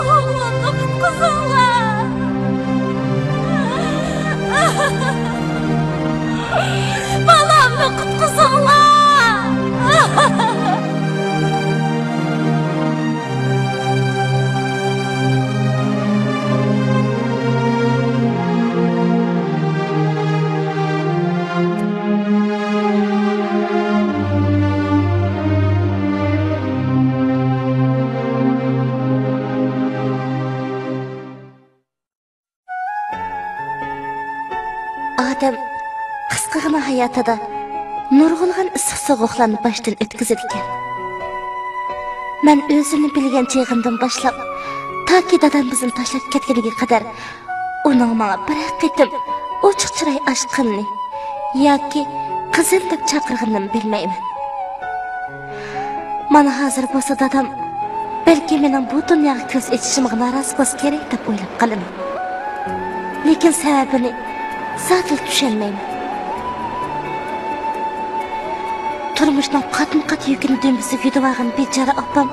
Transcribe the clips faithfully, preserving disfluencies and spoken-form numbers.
ئوغلۇمنى قۇتقۇزۇڭلار! بالامنى قۇتقۇزۇڭلار! ئادەم قىسقىغىنا ھاياتىدا نۇرغۇنلىغان ئىسسىق سوغۇقلارنى باشتىن ئۆتكۈزىدىكەن. مەن ئۆزۈمنى بىلگەن چېغىمدىن باشلاپ، تاكى دادام بىزنى تاشلاپ كەتكىنىگە قەدەر ئۇنىڭ ماڭا بىرەر قېتىم ئوچۇق چىراي ئاچقىنىنى ياكى قىزىم دەپ چاقىرغىنىنىمۇ بىلمەيمەن. مانا ھازىر بولسا دادام بەلكى مېنىڭ بۇ دۇنياغا كۆز ئېچىشىمغا نارازى بولسا كېرەك دەپ ئويلاپ قالىمەن. لېكىن سەۋەبىنى زادىلا چۈشەنمەيمەن. تۇرمۇشنىڭ قاتمۇ قات يۈكىنى دۈمبىسىگە يۈدۈۋالغان بىچارە ئاپام،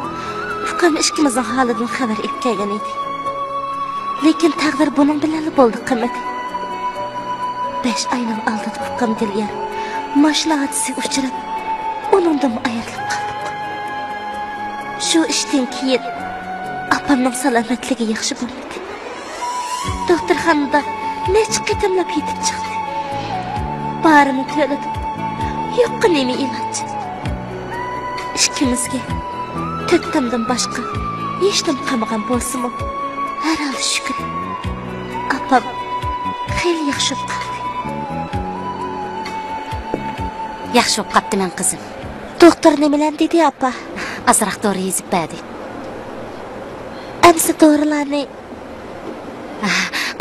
ئۇكام ئىككىمىزنىڭ ھالىدىن خەۋەر ئېلىپ كەلگەن ئىدى. لېكىن تەقدىر بۇنىڭ بىلەنلا بولدى قىممىتى. بەش ئاينىڭ ئالدىدا ئۇكام دىليار ماشىنا ھادىسىسىگە ئۇچراپ، ئۇنىڭدىنمۇ ئايرىلىپ قالدۇق. شۇ ئىشتىن كېيىن ئاپامنىڭ سالامەتلىكى ياخشى بولمىدى. دوختۇرخانىدا نەچچە قېتىملاپ يېتىپ چىقتى. بارىنى تۆلىدۇق. يوققا نېمە ئىلاج؟ ئىككىمىزگە تۆت تامدىن باشقا ھېچنېمە قالمىغان بولسىمۇ، ھەر ھالدا شۈكرى، ئاپام خېلى ياخشى بولۇپ قالدى. ياخشى بولۇپ قاپتىمەن، قىزىم. دوختۇر نېمىلەرنى دېدى، ئاپا؟ ئازراق دورا يېزىپ بەردى. ئەمسە دورىلارنى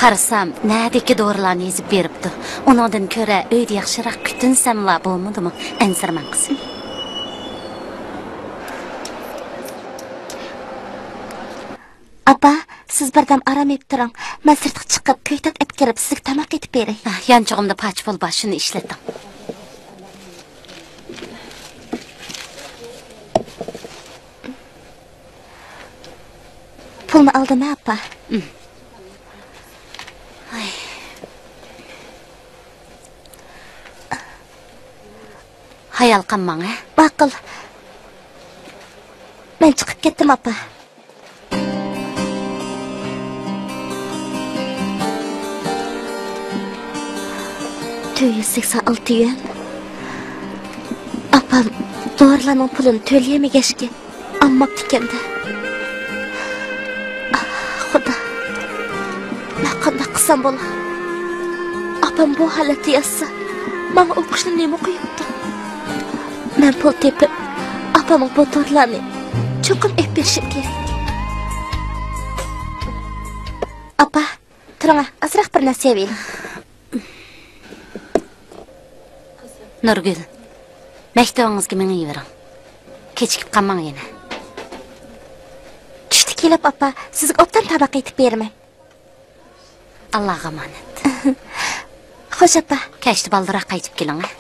قارىسام، نەدىكى دورىلارنى يېزىپ بېرىپتۇ. ئۇنىڭدىن كۆرە ئۆيدە ياخشىراق كۈتۈنسەملا بولمىدىمۇ؟ ئەنسىرىمەڭ، قىزىم. ئاپا، سىز بىردەم ئارام ئېلىپ تۇرۇڭ. مەن سىرتقا چىقىپ، كۆكتات ئەپكىرىپ، سىزگە تاماق ئېتىپ بېرەي. ئاھ، يانچۇقۇمدا پاچە پۇل بار، شۇنى ئىشلىتىڭ. پۇلنى ئالدىم، ھە، ئاپا؟ ھايال قالماڭ، ھە؟ ماقۇل. مەن چىقىپ كەتتىم، ئاپا. تۆت يۈز سەكسەن ئالتە يۈەن. ئاپام دورىلارنىڭ پۇلىنى تۆلىيەلمىگەچكە، ئالماپتىكەن-دە. ئاھ، خۇدا. مەن قانداق قىلسام بولا؟ ئاپام بۇ ھالەتتە ياتسا، ماڭا ئوقۇشنى نېمە قويۇپتۇ؟ مەن پۇل تېپىپ، ئاپامغا بۇ تورلارنى چوقۇم ئېلىپ بېرىشىم كېرەك. ئاپا، تۇرۇڭا، ئازراق بىر نەرسە يەۋېلىڭ. نۇرگۈل، مەكتىۋىڭىزگە مېڭىۋېرىڭ. كېچىكىپ قالماڭ يەنە. چۈشتە كېلىپ، ئاپا، سىزگە ئوبدان تاماق ئېتىپ بېرىمەن. ئاللاغا ئامانەت. خوش، ئاپا. كەچتە بالدۇرراق قايتىپ كېلىڭ، ھە؟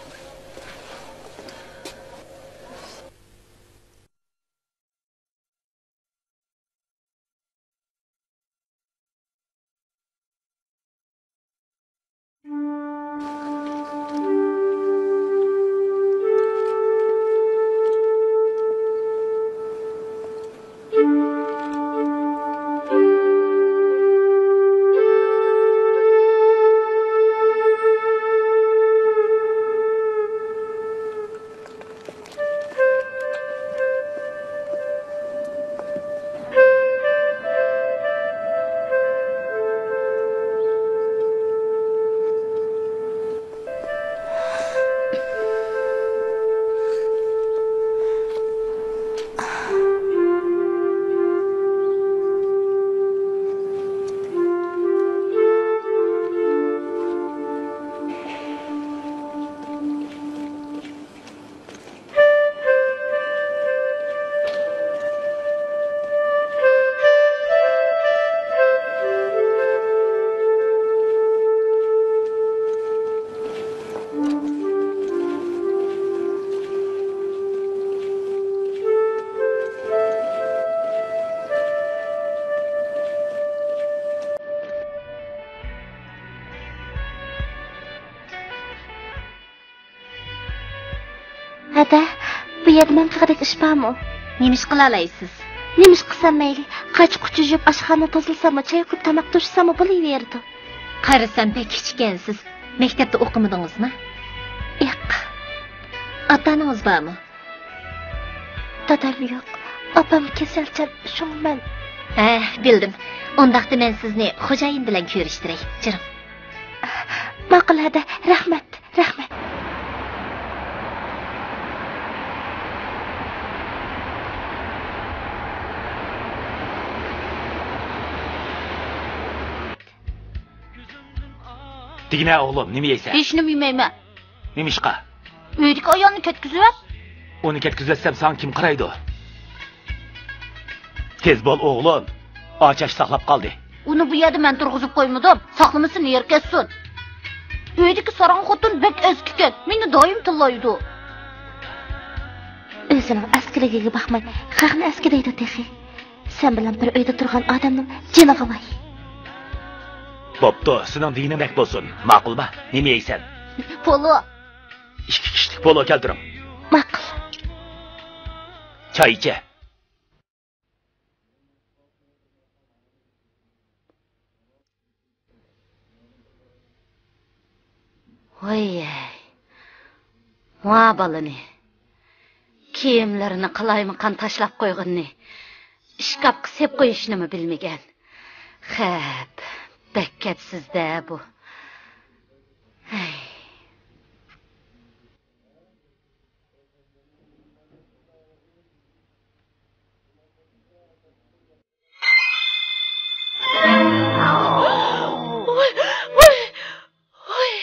ھەدە، بۇ يەردە مەن قىلغۇدەك ئىش بارمۇ؟ نېمە ئىش قىلالايسىز؟ نېمە ئىش قىلسام مەيلى؟ قاچا-قۇچا يۇيۇپ، ئاشخانا تازىلىساممۇ، چاي قۇيۇپ، تاماق توشۇساممۇ بولۇۋېرىدۇ. قارىسام بەك كىچىككەنسىز. مەكتەپتە ئوقۇمىدىڭىزمۇ؟ ياق. ئاتا-ئانىڭىز بارمۇ؟ دادام يوق. ئاپام كېسەلچان، شۇڭا مەن. ھە، بىلدىم. ئۇنداقتا مەن سىزنى خوجايىن بىلەن كۆرۈشتۈرەي. جۈرۈڭ. ماقۇل ھەدە، رەھمەت، رەھمەت. دېگىنە ئوغلۇم، نېمە يەيسەن؟ ھېچنېمە يېمەيمەن. نېمىشقا؟ ئۆيدىكى ئايالنى كەتكۈزۈۋەت. ئۇنى كەتكۈزۈۋەتسەم، ساڭا كىم قارايدۇ؟ تېز بول، ئوغلۇم. ئاچاش ساقلاپ قالدى. ئۇنى بۇ يەردە مەن تۇرغۇزۇپ قويمىدىم. ساقلىمىسۇن، يەر كەتسۇن. ئۆيدىكى ساراڭ خوتۇن بەك ئەسكىكەن. مېنى دائىم تىللايدۇ. ئۆزىنىڭ ئەسكىلىكىگە باقماي، خەقنى ئەسكى دەيدۇ تېخى. سەن بىلەن بىر ئۆيدە تۇرغان ئادەمنىڭ جېنىغا ۋاي. بوپتۇ، سېنىڭ دېگىنىڭدەك بولسۇن. ماقۇلما؟ نېمە يەيسەن؟ پولۇ. ئىككى كىشىلىك پولۇ كەلتۈرۈڭ. ماقۇل. چاي ئىچە. ۋاي-ھەي. ۋا بالىنى. كىيىملىرىنى قالايمىقان تاشلاپ قويغىنىنى، ئىشكاپقا سېلىپ قويۇشنىمۇ بىلمىگەن. خەپ، بەك كەپسىز-دە بۇ. ھەي. ۋاي، ۋاي، ۋاي.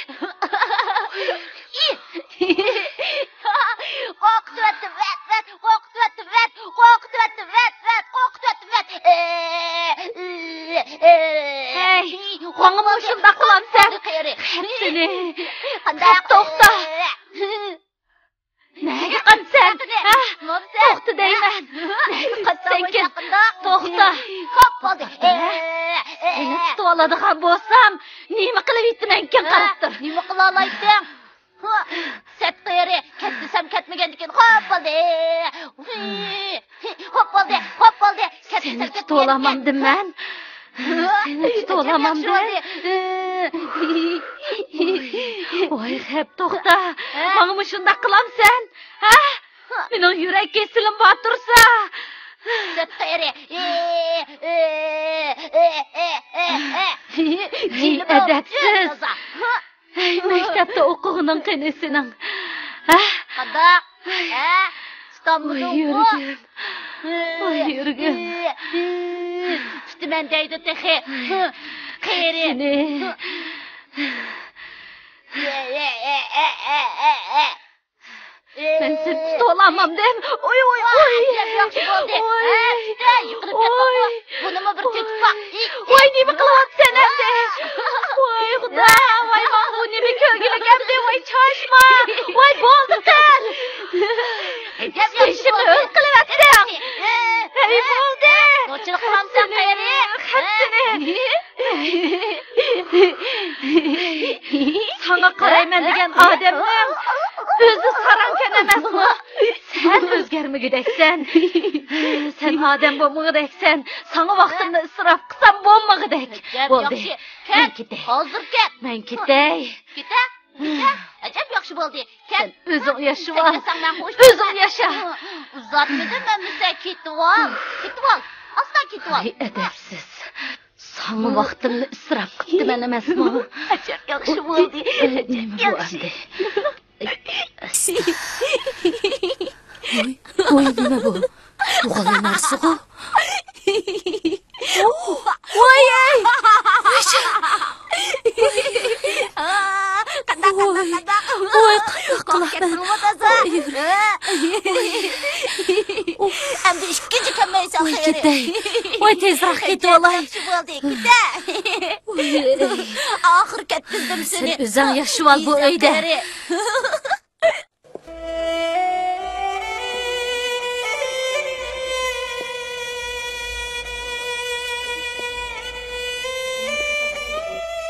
قورقۇتۇۋەتتىم، ۋەت، ۋەت، قورقۇتۇۋەتتىم، ۋەت، قورقۇتۇۋەتتىم، ۋەت، ۋەت، قورقۇتۇۋەتتىم، ۋەت. ھەي، ماڭىمۇ شۇنداق قىلامسەن؟ خەپ سېنى. قانداق؟ توختا. نەگە قاچىسەن؟ ھە؟ توختا دەيمەن. نەگە قاچىسەنكىن؟ توختا. خوپ بولدى. سېنى تۇتۇۋالىدىغان بولسام، نېمە قىلىۋېتىمەنكىن قاراپ تۇر. نېمە قىلالايتتىڭ؟ سەت قېرى، كەت دېسەم كەتمىگەندىكىن. خوپ بولدى. خوپ بولدى، خوپ بولدى. سېنى تۇتۇۋالامامدىم مەن. سېنى تۇتۇۋالامامدىم. ۋاي خەپ، توختا. ماڭىمۇ شۇنداق قىلامسەن؟ ھە؟ مېنىڭ يۈرەك كېسىلىم بار تۇرسا. سەت قېرى. ھەي، ئەدەپسىز. ھەي، مەكتەپتە ئوقۇغىنىڭ قېنى سېنىڭ؟ ھە؟ قانداق؟ ھە؟ تۇتامدۇ؟ ۋاي يۈرىكىم. ۋاي يۈرىكىم. تۇتىمەن دەيدۇ تېخى. قېرى. سېنى. مەن سېنى تۇتۇۋالالمامدىم. ئوي، ئوي، ئوي. ئەجەب ياخشى بولدى. ھە، تۈتە، يىقىلىپ كەتتىڭمۇ؟ بۇنىمۇ بىر تېتىپ باق. ۋاي، نېمە قىلىۋاتىسەن ئەمدى؟ ۋاي خۇدا، ۋاي ماڭا بۇ نېمە كۆرگۈلۈك ئەمدى؟ ۋاي چاچما. ۋاي بولدى قىل. ئەجەب ياخشى بولدى. بېشىمنى ھۆل قىلىۋەتتىڭ. ھەي بولدى. نوچىلىق قىلامسەن قېرى؟ خەپ سېنى. ساڭا قارايمەن دېگەن ئادەمنىڭ ئۆزى ساراڭكەن ئەمەسمۇ؟ سەن ئۆزگەرمىگۈدەكسەن. سەن ئادەم بولمىغۇدەكسەن. ساڭا ۋاقتىمنى ئىسراپ قىلسام بولمىغۇدەك. بولدى. مەن كېتەي. ھازىر كەت. مەن كېتەي. كېتە؟ كېتە؟ ئەجەب ياخشى بولدى. كەت. سەن ئۆزۈڭ ياشىۋال. ئۆزۈڭ ياشا. ئۇزاتمىدىم ئەمىسە، كېتىۋال. كېتىۋال. ئاستا كېتىۋال. ۋاي ئەدەپسىز. ساڭا ۋاقتىمنى ئىسراپ قىپتىمەن ئەمەسمۇ؟ ئەجەب ياخشى بولدى. ئەجەب ياخشى. ۋاي، ۋاي، نېمە بۇ؟ سۇغىلى نەرسىغۇ؟ ۋاي، ئەي! قانداق، قانداق، قانداق؟ ۋاي، قاياققا مەن؟ ئەمدى ئىككىنچى كەلمەيسەن. ۋاي، كېتەي. ۋاي، تېزراق كېتىۋالاي. ياخشى بولدى، كېتە. ئاخىرى كەتكۈزدۈم سېنى. سەن ئۆزۈڭ ياشىۋال بۇ ئۆيدە.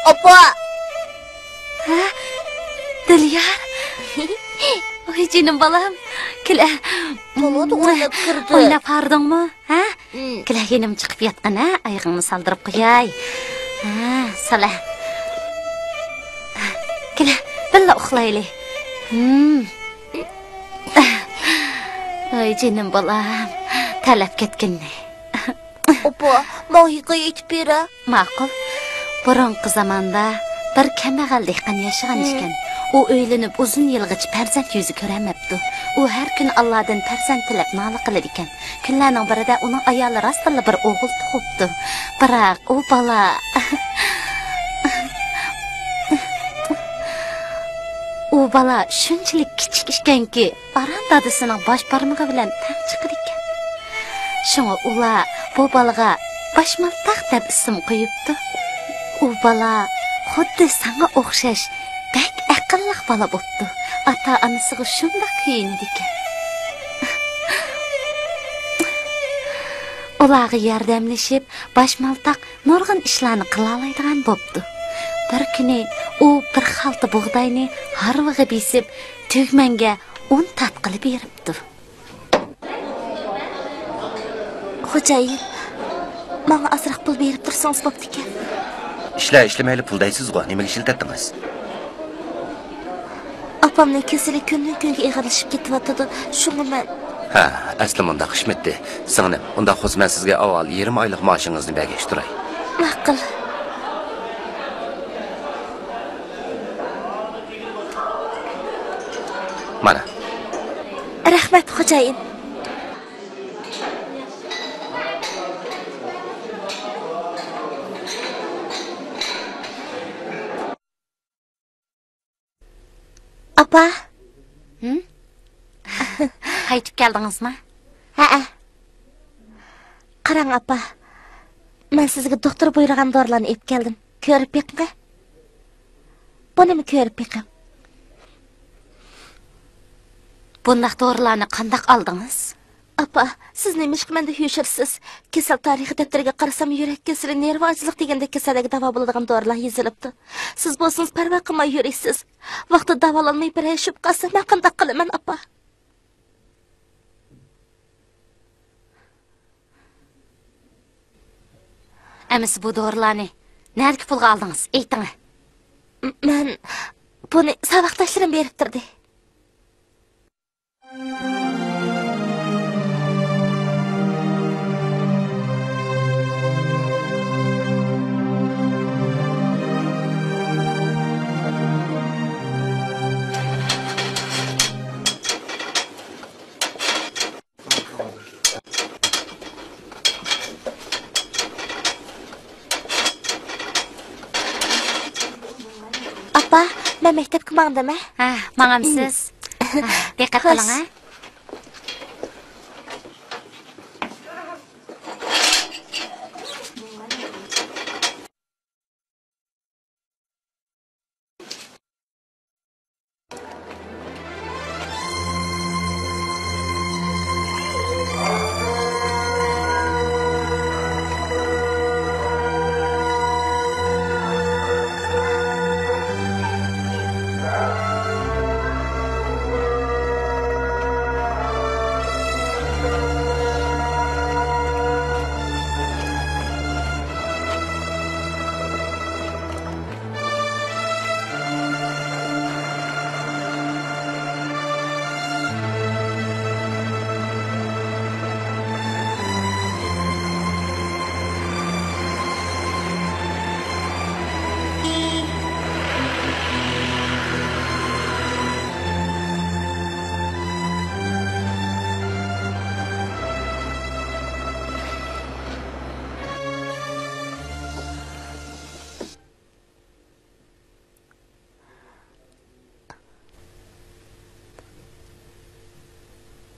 ئاپا! ھە؟ دىليار؟ ۋاي جېنىم بالام. كېلە. بولىدۇ، ئويناپ كىردى. ئويناپ ھاردىڭمۇ؟ ھە؟ مم. كېلە، يېنىمغا چىقىپ ياتقىن، ھە؟ ئايىغىڭنى سالدۇرۇپ قوياي. ھە، سالە. كېلە، بىللە ئۇخلايلى. ھىم. ۋاي جېنىم بالام، تەرلەپ كەتكىنىنى. ئاپا، ماڭا ھېكايە ئېيتىپ بېرە. ماقۇل. بۇرۇنقى زاماندا بىر كەمبەغەل دېھقان ياشىغان ئىكەن. ئۇ ئۆيلىنىپ ئۇزۇن يىلغىچە پەرزەنت يۈزى كۆرەلمەپتۇ. ئۇ ھەر كۈنى ئاللادىن پەرزەنت تىلەپ نالە قىلىدىكەن. كۈنلەرنىڭ بىرىدە ئۇنىڭ ئايالى راستتىنلا بىر ئوغۇل تۇغۇپتۇ. بىراق ئۇ بالا، ئۇ بالا شۇنچىلىك كىچىك ئىكەنكى، ئاران دادىسىنىڭ باش بارمىقى بىلەن تەڭ چىقىدىكەن. شۇڭا ئۇلار بۇ بالىغا باشمالتاق دەپ ئىسىم قويۇپتۇ. ئۇ بالا خۇددى ساڭا ئوخشاش بەك ئەقىللىق بالا بوپتۇ. ئاتا-ئانىسىغا شۇنداق كۆيۈنىدىكەن. ئۇلارغا ياردەملىشىپ، باشمالتاق نۇرغۇن ئىشلارنى قىلالايدىغان بوپتۇ. بىر كۈنى ئۇ بىر خالتا بۇغداينى ھارۋىغا بېسىپ، تۈگمەنگە ئۇن تارتقىلى بېرىپتۇ. خوجايىن، ماڭا ئازراق پۇل بېرىپ تۇرسىڭىز بوپتىكەن. ئىشلەر ئىشلىمەيلا پۇل دەيسىزغۇ، نېمىگە ئىشلىتەتتىڭىز؟ ئاپامنىڭ كېسىلى كۈندىن-كۈنگە ئېغىرلىشىپ كېتىۋاتىدۇ، شۇڭا مەن. ھە، ئەسلى مۇنداق ئىشمىتتى. سىڭلىم، ئۇنداق بولسا مەن سىزگە ئاۋۋال يېرىم ئايلىق مائاشىڭىزنى بەرگەچ تۇراي. ماقۇل. مانا. رەھمەت، خوجايىن. ئاپا. ھىم؟ قايتىپ كەلدىڭىزما؟ ھەئە. قاراڭ، ئاپا. مەن سىزگە دوختۇر بۇيرۇغان دورىلارنى ئېلىپ كەلدىم. كۆرۈپ بېقىڭە. بۇنىمۇ كۆرۈپ بېقىڭ. بۇنداق دورىلارنى قانداق ئالدىڭىز؟ ئاپا، سىز نېمىشقا مەندىن يوشۇرىسىز؟ كېسەل تارىخى دەپتىرىگە قارىسام، يۈرەك كېسىلى، نېرۋا ئاجىزلىق دېگەندەك كېسەللەرگە داۋا بولىدىغان دورىلار يېزىلىپتۇ. سىز بولسىڭىز پەرۋا قىلماي يۈرىسىز. ۋاقتىدا داۋالانماي بىرەر شۈپ قالسا، مەن قانداق قىلىمەن، ئاپا؟ ئەمىسە بۇ دورىلارنى نەدىكى پۇلغا ئالدىڭىز؟ ئېيتىڭە. م-، مەن بۇنى ساۋاقداشلىرىم بېرىپ تۇردى. ئاپا، مەن مەكتەپكە ماڭدىم، ھە؟ ھە، ماڭامسىز؟ ھە، دىققەت قىلىڭ، ھە؟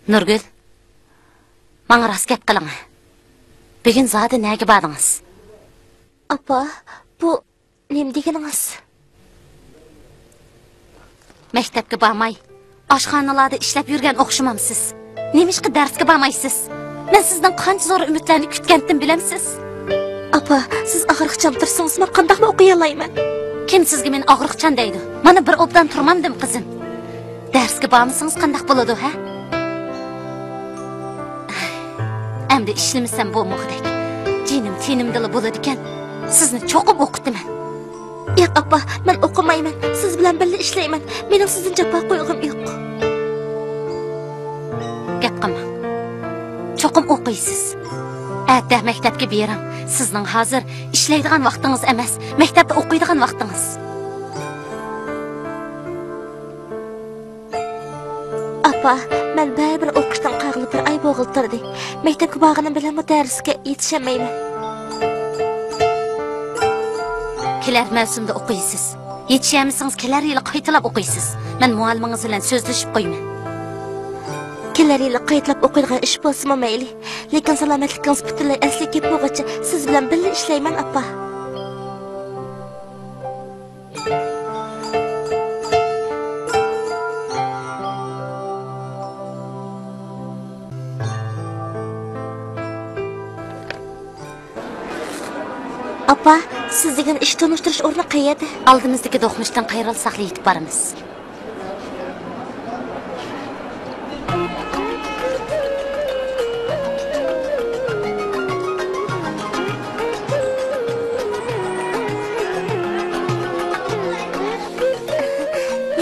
نۇرگۈل، ماڭا راست گەپ قىلىڭ. بۈگۈن زادى نەگە باردىڭىز؟ ئاپا، بۇ نېمە دېگىنىڭىز؟ مەكتەپكە بارماي، ئاشخانىلاردا ئىشلەپ يۈرگەن ئوخشىمامسىز؟ نېمىشقا دەرسكە بارمايسىز؟ مەن سىزدىن قانچە زور ئۈمىدلەرنى كۈتكەنتىم بىلەمسىز؟ ئاپا، سىز ئاغرىقچان تۇرسىڭىز، مەن قانداقمۇ ئوقۇيالايمەن؟ كىم سىزگە مېنى ئاغرىقچان دەيدۇ؟ مانا بىر ئوبدان تۇرمامدىم، قىزىم. دەرسكە بارمىسىڭىز قانداق بولىدۇ، ھە؟ ئەمدى ئىشلىمىسەم بولمىغۇدەك. جېنىم تېنىمدىلا بولىدىكەن. سىزنى چوقۇم ئوقۇتىمەن. ياق، ئاپا، مەن ئوقۇمايمەن. سىز بىلەن بىللە ئىشلەيمەن. مېنىڭ سىزدىن جاپا قويغۇم يوق. گەپ قىلماڭ. چوقۇم ئوقۇيسىز. ئەتە مەكتەپكە بېرىڭ. سىزنىڭ ھازىر ئىشلەيدىغان ۋاقتىڭىز ئەمەس، مەكتەپتە ئوقۇيدىغان ۋاقتىڭىز. ئاپا، مەن بەرىبىر ئوقۇشتىن قالغىلى بىر ئاي بولغىلى تۇردى. مەكتەپكە بارغىنىم بىلەنمۇ دەرسكە يېتىشەلمەيمەن. كېلەر مەۋسۇمدا ئوقۇيسىز. يېتىشەلمىسىڭىز، كېلەر يىلى قايتىلاپ ئوقۇيسىز. مەن مۇئەللىمىڭىز بىلەن سۆزلىشىپ قويىمەن. كېلەر يىلى قايتىلاپ ئوقۇيدىغان ئىش بولسىمۇ مەيلى. لېكىن سالامەتلىكىڭىز پۈتۈنلەي ئەسلىگە كېلىپ بولغۇچە سىز بىلەن بىللە ئىشلەيمەن، ئاپا. ئاپا، سىز دېگەن ئىش تونۇشتۇرۇش ئورنى قەيەردە؟ ئالدىمىزدىكى دوقمۇشتىن قايرىلساقلا يېتىپ بارىمىز.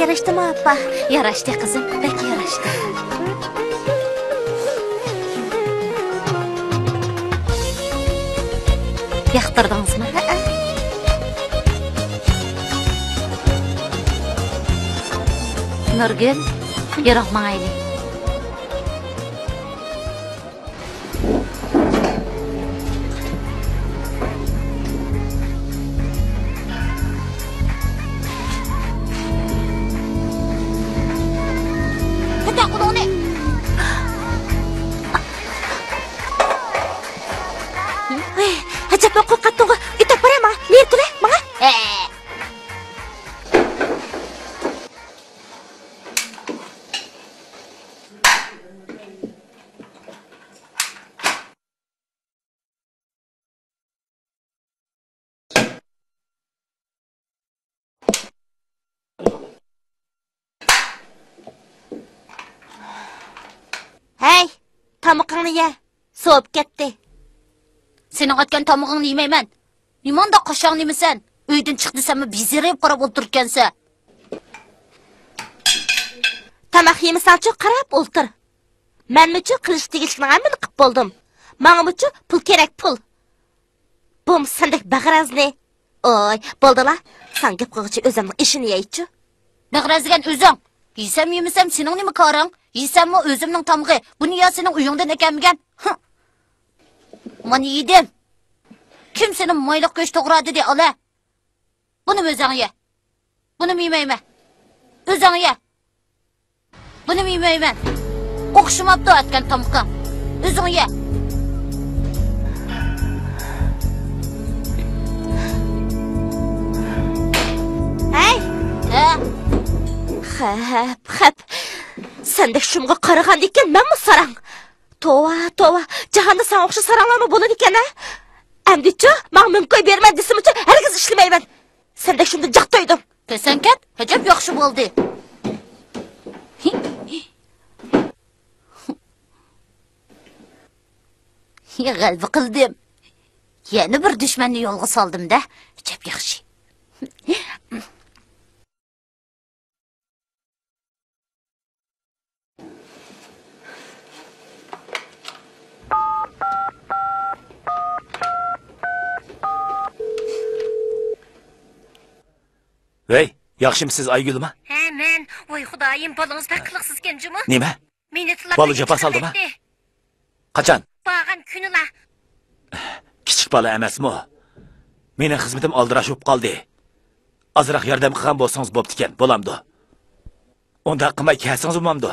ياراشتىمۇ، ئاپا؟ ياراشتى، قىزىم، بەك ياراشتى. ياقتۇردىڭىزمۇ؟ ھەئە. نۇرگۈل، يۈرۈڭ، ماڭايلى. كۆتەر قولۇڭنى. ھەي، ئەجەبمۇ قورقاتتىڭغۇ. ئۆتۈپ بارە ماڭا. نېرى تۇرە ماڭا. ھەي، تامىقىڭنى يە، سوۋۇپ كەتتى. سېنىڭ ئەتكەن تامىقىڭنى يېمەيمەن. نېمانداق قاشاڭ نېمىسەن؟ ئۆيدىن چىق دېسەممۇ بېزىرىپ قاراپ ئولتۇرىدىكەنسەن. تاماق يېمىسەڭچۇ قاراپ ئولتۇر. مەنمۇچۇ قىلىشقا تېگىشلىكنىڭ ھەممىنى قىپ بولدۇم. ماڭىمۇچۇ پۇل كېرەك، پۇل. بۇمۇ سەندەك بەغرەزنى. ئوي، بولدىلا. ساڭا گەپ قىلغۇچە ئۆزۈمنىڭ ئېشىنى يەيچۇ. بەغرەزلىگەن ئۆزۈڭ. يېسەم يېمىسەم سېنىڭ نېمە كارىڭ؟ يېسەممۇ ئۆزۈمنىڭ تامىقى. بۇنى يا سېنىڭ ئۆيۈڭدىن ئەكەلمىگەن. ھە. مانا يېدىم. كىم سېنى مايلىق گۆش توغرا دېدى، ئالە؟ بۇنىمۇ ئۆزۈڭ يە. بۇنىمۇ يېمەيمەن. ئۆزۈڭ يە. بۇنىمۇ يېمەيمەن. ئوخشىماپتۇ ئەتكەن تامىقىڭ. ئۆزۈڭ يە. ھەي! ھە؟ خەپ، خەپ. سەندەك شۇمغا قارىغاندىكىن مەنمۇ ساراڭ. توۋا، توۋا، جاھاندا ساڭا ئوخشاش ساراڭلارمۇ بولىدىكەن ھە؟ ئەمدىچۇ، ماڭا مىڭ كوي بېرىمەن دېسىمۇچۇ، ھەرگىز ئىشلىمەيمەن. سەندەك شۇمدا جاق تويدۇم. كۆسەڭ كەت، ئەجەب ياخشى بولدى. غەلىبە قىلدىم. يەنە بىر دۈشمەننى يولغا سالدىم-دە، ئەجەب ياخشى. ۋەي، ياخشىمۇسىز ئايگۈلما؟ ھە، مەن. ۋاي خۇدايىم، بالىڭىز بەك قىلىقسىزكەن جۇمۇ. نېمە؟ مېنى تىللاپ بالا جاپا سالدىما؟ قاچان؟ بارغان كۈنىلا. كىچىك بالا ئەمەسمۇ؟ مېنىڭ خىزمىتىم ئالدىراش بولۇپ قالدى. ئازراق ياردەم قىلغان بولسىڭىز بوپتىكەن، بولامدۇ؟ ئۇنداق قىلماي كەلسىڭىز بولمامدۇ؟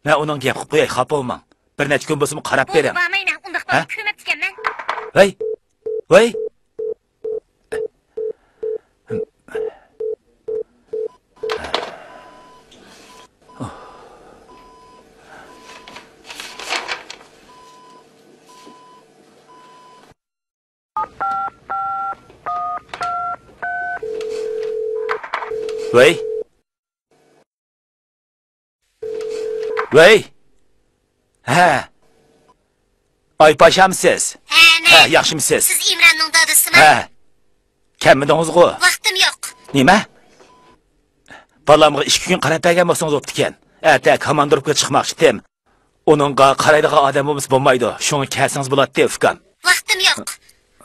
مەن ئۇنىڭغا گەپ قىلىپ قوياي، خاپا بولماڭ. بىر نەچچە كۈن بولسىمۇ قاراپ بېرىڭ. بولدى، بارمايمەن. ئۇنداق ھە؟ بالىنى كۆرمەپتىكەنمەن. ۋەي! ۋەي! ۋەي! ۋەي! ھە! ئايپاشامسىز؟ ھە، مەن. ھە، ياخشىمسىز؟ سىز ئىمراننىڭ دادىسىما؟ ھە. كەلمىدىڭىزغۇ؟ ۋاقتىم يوق. نېمە؟ بالامغا ئىككى كۈن قاراپ بەرگەن بولسىڭىز بوپتىكەن. ئەتە كوماندىروپكىغا چىقماقچىدىم. ئۇنىڭغا قارايدىغان ئادەم بولمىسا بولمايدۇ. شۇڭا كەلسىڭىز بولاتتى، ئۇكام. ۋاقتىم يوق.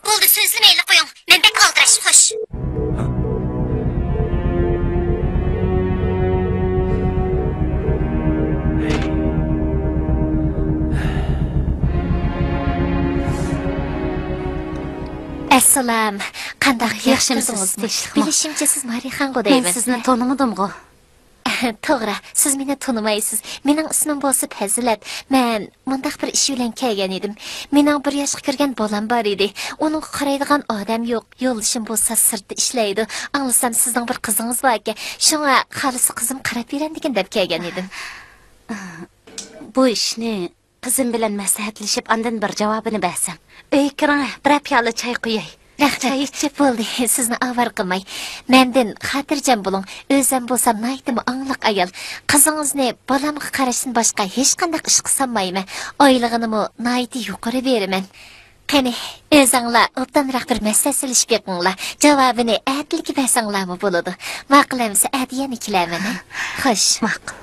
بولدى، سۆزلىمەيلا قويۇڭ. مەن بەك ئالدىراش، خوش. ئەسسالام. قانداق، ياخشىمۇسىز؟ ياخشىمۇسىز؟ تىنچلىقمۇ؟ بىلىشىمچە، سىز مارىخانغۇ دەيمەن. مەن سىزنى تونۇمىدىمغۇ؟ توغرا، سىز مېنى تونۇمايسىز. مېنىڭ ئىسمىم بولسا پەزىلەت. مەن مۇنداق بىر ئىش بىلەن كەلگەن ئىدىم. مېنىڭ بىر ياشقا كىرگەن بالام بار ئىدى. ئۇنىڭغا قارايدىغان ئادەم يوق. يولدىشىم بولسا سىرتتا ئىشلەيدۇ. ئاڭلىسام، سىزنىڭ بىر قىزىڭىز باركەن. شۇڭا خالىسا قىزىم قاراپ بېرەمدىكىن دەپ كەلگەن ئىدىم. بۇ ئىشنى قىزىم بىلەن مەسلىھەتلىشىپ، ئاندىن بىر جاۋابىنى بەرسەم. ئۆيگە كىرىڭ، بىرەر پىيالە چاي قۇياي. رەھمەت. چاي ئىچىپ. بولدى، سىزنى ئاۋارە قىلماي. مەندىن خاتىرجەم بولۇڭ، ئۆزەم بولسام ناھايىتىمۇ ئاڭلىق ئايال. قىزىڭىزنى بالامغا قاراشتىن باشقا ھېچقانداق ئىشقا سالمايمەن. ئايلىقىنىمۇ ناھايىتى يۇقىرى بېرىمەن. قېنى، ئۆزەڭلار ئوبدانراق بىر مەسلىھەتلىشىپ بېقىڭلار. جاۋابىنى ئەتىلىكى بەرسەڭلارمۇ بولىدۇ. ماقۇل ئەمىسە، ئەتە يەنە كېلەرمەن، ھە؟ خوش. ماقۇل.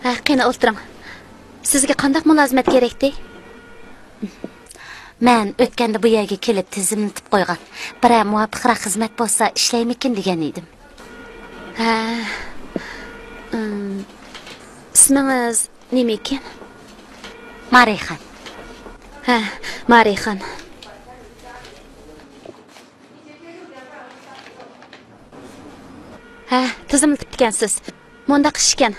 ھە، قېنى ئولتۇرۇڭ. سىزگە قانداق مۇلازىمەت كېرەكتى؟ مەن ئۆتكەندە بۇ يەرگە كېلىپ تىزىملىتىپ قويغان. بىرەر مۇۋاپىقراق خىزمەت بولسا ئىشلەيمىكىن دېگەن ئىدىم. ھە. ئىم، ئىسمىڭىز نېمىكىن؟ مارىخان. ھە، مارىخان. ھە، تىزىملىتىپتىكەنسىز. مۇنداق ئىش ئىكەن.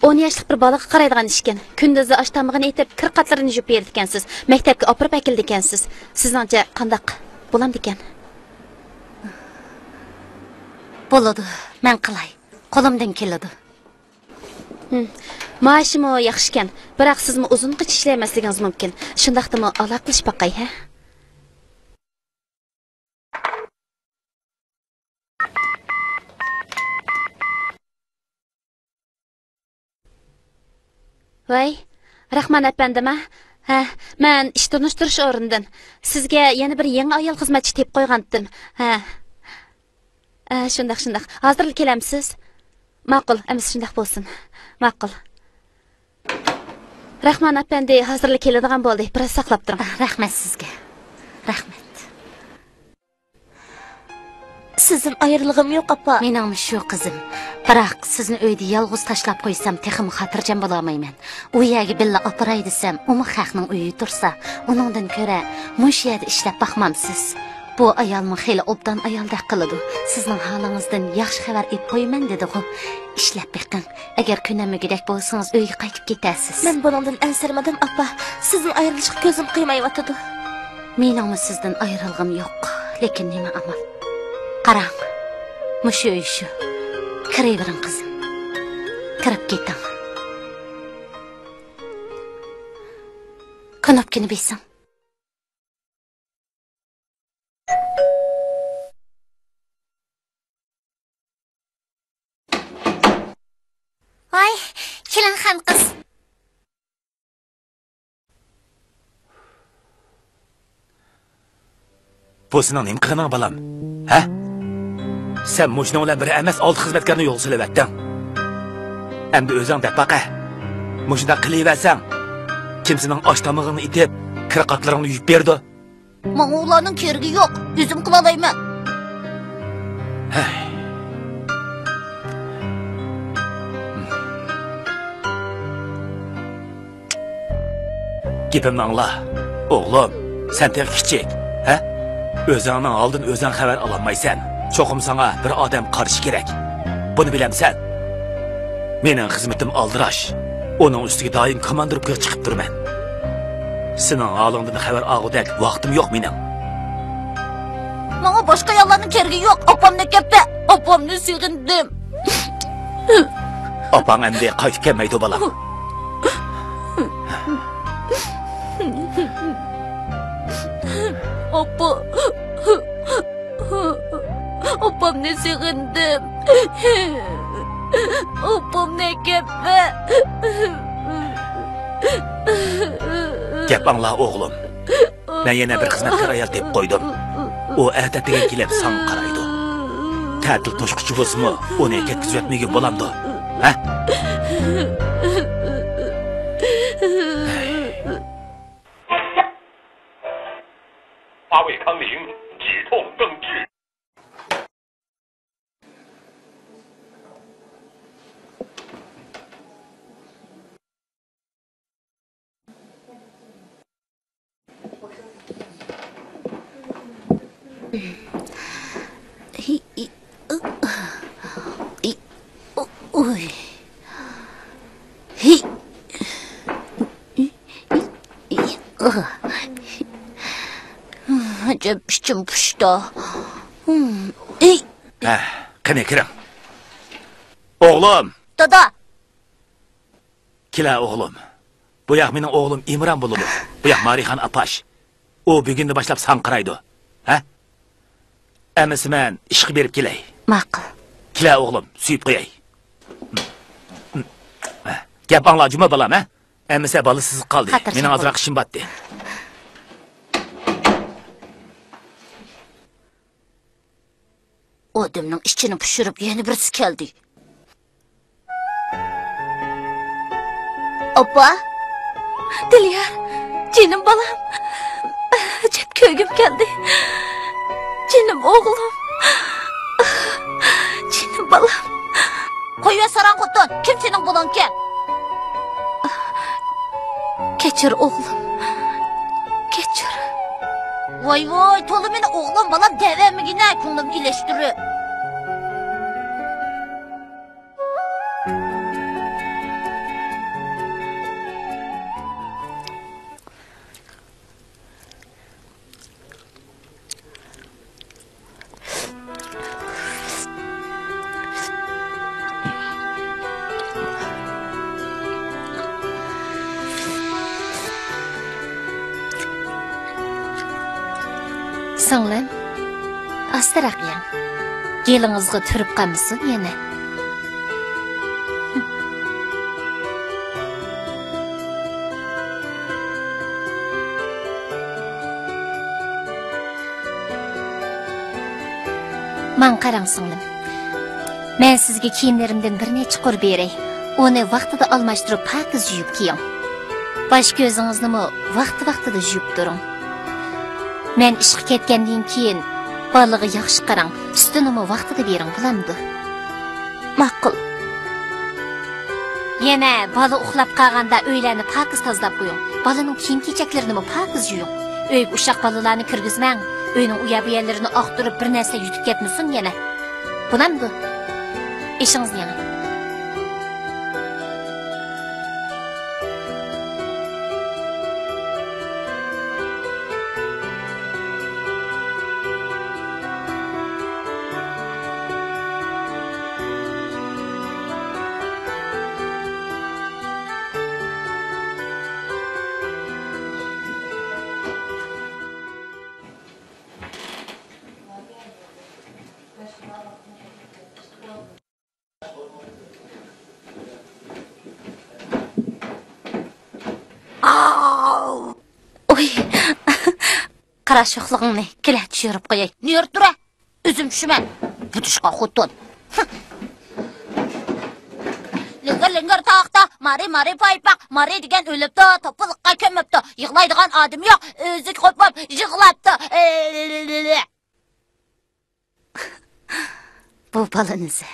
ئون ياشلىق بىر بالىغا قارايدىغان ئىش ئىكەن. كۈندۈزى ئاش تامىقىنى ئېتىپ، كىر قاتلىرىنى يۇيۇپ بېرىدىكەنسىز. مەكتەپكە ئاپىرىپ ئەكېلىدىكەنسىز. سىزنىڭچە قانداق؟ بولامدىكەن؟ بولىدۇ، مەن قىلاي. قولۇمدىن كېلىدۇ. ھىم. مائاشىمۇ ياخشىكەن. بىراق سىزمۇ ئۇزۇنغىچە ئىشلەيمەسلىكىڭىز مۇمكىن. شۇنداقتىمۇ ئالاقىلىشىپ باقاي، ھە؟ ۋەي، راخمان ئەپەندىما؟ ھە، مەن ئىش تونۇشتۇرۇش ئورنىدىن. سىزگە يەنە بىر يېڭى ئايال خىزمەتچى تېپىپ قويغانتىم. ھە. ھە، شۇنداق، شۇنداق. ھازىرلا كېلەمسىز؟ ماقۇل، ئەمىسە شۇنداق بولسۇن. ماقۇل. راخمان ئەپەندى ھازىرلا كېلىدىغان بولدى. بىراز ساقلاپ تۇرۇڭ. رەھمەت سىزگە. رەھمەت. سىزدىن ئايرىلغۇم يوق، ئاپا. مېنىڭمۇ شۇ، قىزىم. بىراق سىزنى ئۆيدە يالغۇز تاشلاپ قويسام، تېخىمۇ خاتىرجەم بولالمايمەن. ئۇ يەرگە بىللە ئاپىراي دېسەم، ئۇمۇ خەقنىڭ ئۆيى تۇرسا، ئۇنىڭدىن كۆرە مۇشۇ يەردە ئىشلەپ باقمامسىز؟ بۇ ئايالمۇ خېلى ئوبدان ئايالدەك قىلىدۇ. سىزنىڭ ھالىڭىزدىن ياخشى خەۋەر ئېلىپ قويىمەن دېدىغۇ. ئىشلەپ بېقىڭ. ئەگەر كۆنەلمىگۈدەك بولسىڭىز، ئۆيگە قايتىپ كېتەرسىز. مەن بۇنىڭدىن ئەنسىرىمىدىم، ئاپا. سىزدىن ئايرىلىشقا كۆزۈم قىيمايۋاتىدۇ. مېنىڭمۇ سىزدىن ئايرىلغۇم يوق. لېكىن نېمە ئامال؟ قاراڭ. مۇشۇ ئۆي شۇ. كىرىۋېرىڭ، قىزىم. كىرىپ كېتىڭ. كۇنۇپكىنى بېسىڭ. ۋاي، كېلىنخان قىز. بۇ سېنىڭ نېمە قىلغىنىڭ، بالام؟ ھە؟ سەن مۇشۇنىڭ بىلەن بىر ئەمەس، ئالتە خىزمەتكارنى يولغا سېلىۋەتتىڭ. ئەمدى ئۆزۈڭ دەپ باقە. مۇشۇنداق قىلىۋەرسەڭ، كىم سېنىڭ ئاش تامىقىڭنى ئېتىپ، كىر قاتلىرىڭنى يۇيۇپ بېرىدۇ؟ ماڭا ئۇلارنىڭ كېرىكى يوق، ئۆزۈم قىلالايمەن. ھەي. گېپىمنى ئاڭلا. ئوغلۇم، سەن تېخى كىچىك، ھە؟ ئۆزۈڭنىڭ ھالىدىن ئۆزۈڭ خەۋەر ئالالمايسەن. چوقۇم ساڭا بىر ئادەم قارىشى كېرەك. بۇنى بىلەمسەن؟ مېنىڭ خىزمىتىم ئالدىراش. ئۇنىڭ ئۈستىگە دائىم كوماندىروپكىغا چىقىپ تۇرىمەن. سېنىڭ ھالىڭدىن خەۋەر ئالغۇدەك ۋاقتىم يوق مېنىڭ. ماڭا باشقا ئاياللارنىڭ كېرىكى يوق. ئاپامنى كەپتە، ئاپامنى سېغىندىم. ئاپاڭ ئەمدى قايتىپ كەلمەيدۇ، بالام. ئاپا. ئاپامنى سېغىندىم. ئاپامنى كەپتە. گەپ ئاڭلا، ئوغلۇم. مەن يەنە بىر خىزمەتكار ئايال تېپىپ قويدۇم. ئۇ ئەتە تېگەن كېلىپ ساڭا قارايدۇ. تەتىل توشقۇچى بولسىمۇ، ئۇنى كەتكۈزۈۋەتمىگىن، بولامدۇ؟ ھە؟ 八位康宁止痛灯质。 ئاجەپ ئىچىم پۇشتى. ھە، قېنى كىرىڭ. ئوغلۇم! دادا! كېلە ئوغلۇم. بۇ ياق مېنىڭ ئوغلۇم ئىمران بولىدۇ. بۇ ياق مارىخان ئاپاش. ئۇ بۈگۈندىن باشلاپ ساڭا قارايدۇ. ھە؟ ئەمىسە مەن ئىشقا بېرىپ كېلەي. ماقۇل. كېلە ئوغلۇم، سۆيۈپ قوياي. گەپ ئاڭلا جۇمۇ بالام، ھە؟ ئەمىسە بالا سىزىپ قالدى. مېنىڭ ئازراق ئىشىم باتتى. ئادەمنىڭ ئىچىنى پۇشۇرۇپ يەنە بىرسى كەلدى. ئاپا! دىليار، جېنىم بالام. ئەجەب كۆرگۈم كەلدى. جېنىم ئوغلۇم. جېنىم بالام. قويۇۋەر ساراڭ خوتۇن، كىم سېنىڭ بالامكەن؟ كەچۈر ئوغلۇم، كەچۈر. ۋاي ۋاي، تولا مېنى ئوغلۇم بالام دەۋەرمىگىنە، كۆڭلۈم ئېلىشتۇرۇپ. سىڭلىم، ئاستىراق يەڭ. گېلىڭىزغا تۈرۈپ قالمىسۇن يەنە. ماڭا قاراڭ سىڭلىم. مەن سىزگە كىيىملىرىمدىن بىرنى چۇقۇر بېرەي. ئۇنى ۋاقتىدا ئالماشتۇرۇپ پاكىز يۇيۇپ كىيىڭ. باش كۆزىڭىزنىمۇ ۋاقتى-ۋاقتىدا يۇيۇپ تۇرۇڭ. مەن ئىشقا كەتكەندىن كېيىن بالىغا ياخشى قاراڭ، سۈتىنىمۇ ۋاقتىدا بېرىڭ، بولامدۇ؟ ماقۇل. يەنە بالا ئۇخلاپ قالغاندا ئۆيلەرنى پاكىز تازىلاپ قويۇڭ. بالىنىڭ كىيىم-كېچەكلىرىنىمۇ پاكىز يۇيۇڭ. ئۆيگە ئۇششاق بالىلارنى كىرگۈزمەڭ. ئۆينىڭ ئۇ يەر-بۇ يەرلىرىنى ئاختۇرۇپ، بىر نەرسە يۇتۇپ كەتمىسۇن يەنە. بولامدۇ؟ ئېشىڭىزنى يەڭ. ئاۋۇ! ئۇي! قارا شوخلۇقۇڭنى، كېلە، چۈشۈرۈپ قوياي. نېرى تۇرە؟ ئۆزۈم چۈشىمەن. بۇدۇشقا خوتۇن. لىڭگىر لىڭگىر تاغدا مارى مارى پايپاق، مارى دېگەن ئۆلۈپتۇ، توپىلىققا كۆمۈپتۇ. يىغلايدىغان ئادىمى يوق، ئۆزى قوپۇپ يىغلاپتۇ. ئېلېلېلېلې. بۇ بالىنى سە.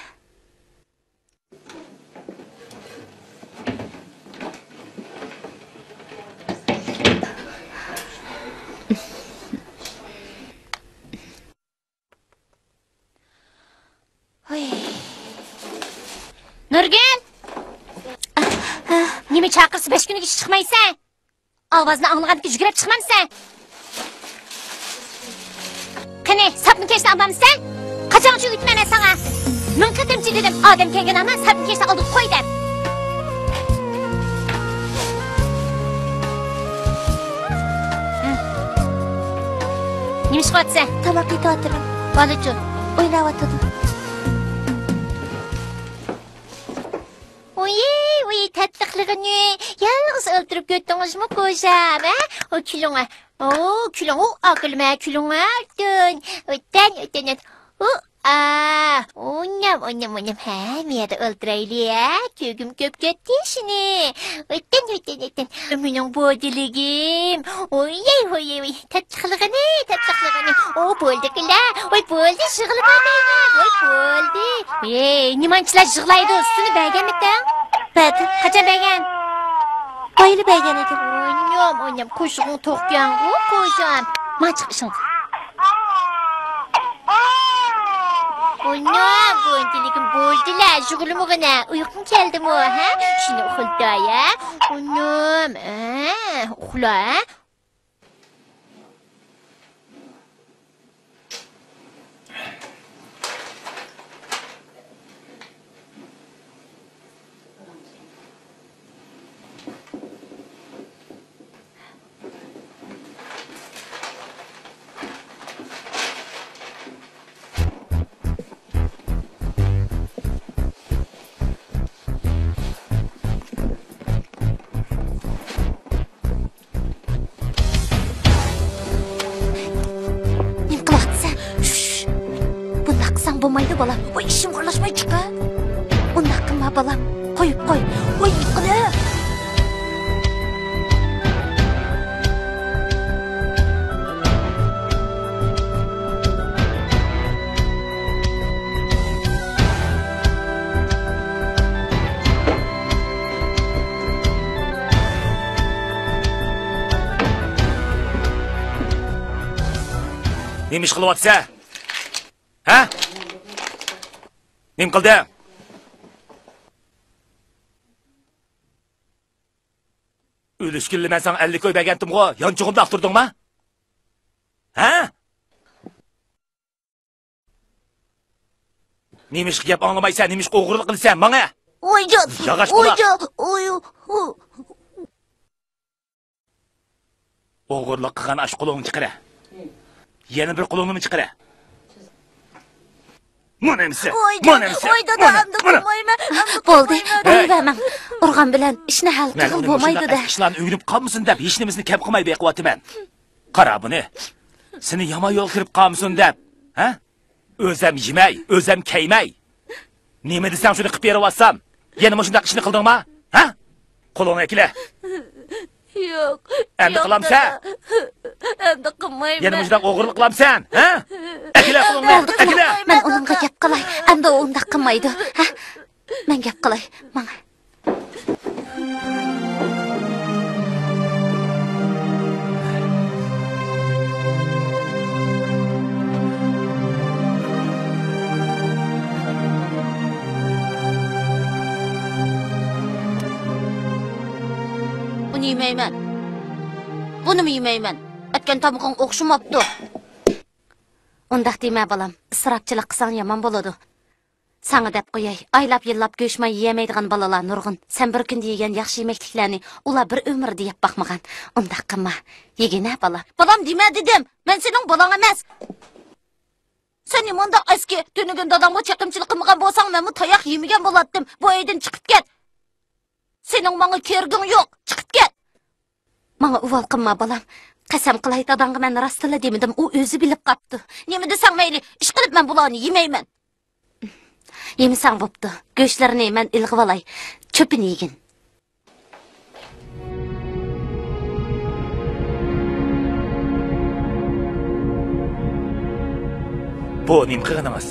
ھوي. نۇرگۈل! نېمە چاقىرسا بەش كۈنگىچە چىقمايسەن؟ ئاۋازنى ئاڭلىغاندىكىن يۈگۈرۈپ چىقمامسەن؟ قېنى، ساپنى كەچتە ئالمامسەن؟ قاچانغىچە ئۆگىتىمەن مەن ساڭا؟ مىڭ قېتىمچە دېدىم، ئادەم كەلگەن ھامان ساپنى كەچتە ئالدىغا قوي دەپ. نېمە ئىش قىلىۋاتىسەن؟ تاماق ئېتىۋاتىمەن. بالىچۇ؟ ئويناۋاتىدۇ. ئۇ ۋىي، ۋىي، تاتلىقلىقىنى. يالغۇز ئولتۇرۇپ كەتتىڭىزمۇ، قوجام، ھە؟ ئۇ كۈلۈڭ، ھە؟ ئۇ كۈلۈڭ، ئۇ ئاكىلمە كۈلۈڭ، ھە؟ ئۆتۈن، ئۆتۈن، ئۆتۈن، ئۆتۈن. ئۇ، ئا، ئونام، ئونام، ئونام، ھە، مەيەردە ئولتۇرايلى، ھە؟ كۆرگۈم كۆپ كەتتى شۇنى. ئۆتۈن، ئۆتۈن، ئۆتۈن. مېنىڭ بودىلىگىم. ۋوي، ۋوي، ۋوي. تاتلىقلىقىنى، تاتلىقلىقىنى. ئۇ، بولدى كىلە. ۋاي، بولدى، يىغلىمايمەن. ۋاي، بولدى. ھېي، نېمانچىلار يىغلايدۇ؟ سۈتىنى بەرگەنمىتىڭ؟ بەردىم. قاچان بەرگەن؟ بايىلا بەرگەن ئىدىم. ئونام، ئونام، قوشۇقۇڭ توقكەنغۇ، قوجام. ماڭا چىقىپ ئىشىڭ. ئونام، بولدى، لېكىن بولدىلا، يىغلىمىغىنە. ئۇيقۇڭ كەلدىمۇ، ھە؟ شۇنى ئۇخلىتاي، ھە؟ ئونام، ئە، ئۇخلا، ھە؟ نېمە قىلىۋاتىسەن؟ شۇش! بۇنداق قىلساڭ بولمايدۇ، بالام. ۋاي، ئىشىمغا ئارىلاشماي چىققىن. ئۇنداق قىلما، بالام. قويۇپ قوي. ۋاي، قىلىپ. نېمە ئىش قىلىۋاتىسەن؟ ھە؟ نېمە قىلدىڭ؟ ئۆلۈشكىنىلا مەن ساڭا ئەللىك كوي بەرگەنتىمغۇ؟ يانچۇقۇمدا ئاختۇردۇڭما؟ ھە؟ نېمىشقا گەپ ئاڭلىمايسەن؟ نېمىشقا ئوغرىلىق قىلىسەن؟ ماڭە! ۋايجان! ياغاچ قۇلاق! ۋايجان! ۋاي، ۋاي. ئوغرىلىق قىلغان ئاشۇ قولۇڭنى چىقىرە. يەنە بىر قولۇڭنىمۇ چىقىرە. مانا ئەمسە! ۋايجان! مانا ئەمسە! ۋاي دادا، مانا، ئەمدى مانا. قىلمايمەن، ئەمدى بولدى، قىلمايمەن. قويۇۋەرمەڭ. ئۇرغان بىلەن ئىشنى ھەل قىلغىلى بولمايدۇ-دە. مەن ئۇنى مۇشۇنداق ئىشلارنى ئۆگىنىپ قالمىسۇن دەپ، ھېچنېمىسىنى كەپ قىلماي بېقىۋاتىمەن. قارا بۇنى. سېنى يامان يولغا كىرىپ قالمىسۇن دەپ. ھە؟ ئۆزەم يېمەي، ئۆزەم كىيمەي. نېمە دېسەڭ شۇنى قىلىپ بېرىۋاتسام، يەنە مۇشۇنداق ئىشنى قىلدىڭما؟ ھە؟ قولۇڭنى ئەكىلە. يوق. ئەمدى يوق، قىلامسەن؟ دادا. ئەمدى قىلمايمەن. يەنە مۇشۇنداق ئوغرىلىق قىلامسەن؟ ھە؟ ئەكىلە قولۇڭنى، بولدى، ئەكىلە. مەن ئۇنىڭغا گەپ قىلاي. ئەمدى ئۇ ئۇنداق قىلمايدۇ. ھە؟ مەن گەپ قىلاي. ماڭا. بۇنى يېمەيمەن. بۇنىمۇ يېمەيمەن. ئەتكەن تامىقىڭ ئوخشىماپتۇ. ئۇنداق دېمە، بالام. ئىسراپچىلىق قىلساڭ يامان بولىدۇ. ساڭا دەپ قوياي، ئايلاپ-يىللاپ گۆش-ماي يېيەلمەيدىغان بالىلار نۇرغۇن. سەن بىر كۈندە يېگەن ياخشى يېمەكلىكلەرنى ئۇلار بىر ئۆمۈردە يەپ باقمىغان. ئۇنداق قىلما. يېگىنە، بالام. بالام دېمە دېدىم. مەن سېنىڭ بالاڭ ئەمەس. سەن نېمانداق ئەسكى؟ تۈنۈگۈن دادامغا چېقىمچىلىق قىلمىغان بولساڭ، مەنمۇ تاياق يېمىگەن بولاتتىم. بۇ ئۆيدىن چىقىپ كەت. سېنىڭ ماڭا كېرىكىڭ يوق. چىقىپ كەت. ماڭا ئۇۋال قىلما، بالام. قەسەم قىلاي، داداڭغا مەن راستلا دېمىدىم، ئۇ ئۆزى بىلىپ قاپتۇ. نېمە دېسەڭ مەيلى، ئىشقىلىپ مەن بۇلارنى يېمەيمەن. يېمىسەڭ بوپتۇ. گۆشلىرىنى مەن ئىلغىۋالاي. چۆپىنى يېگىن. بۇ نېمە قىلغىنىڭىز؟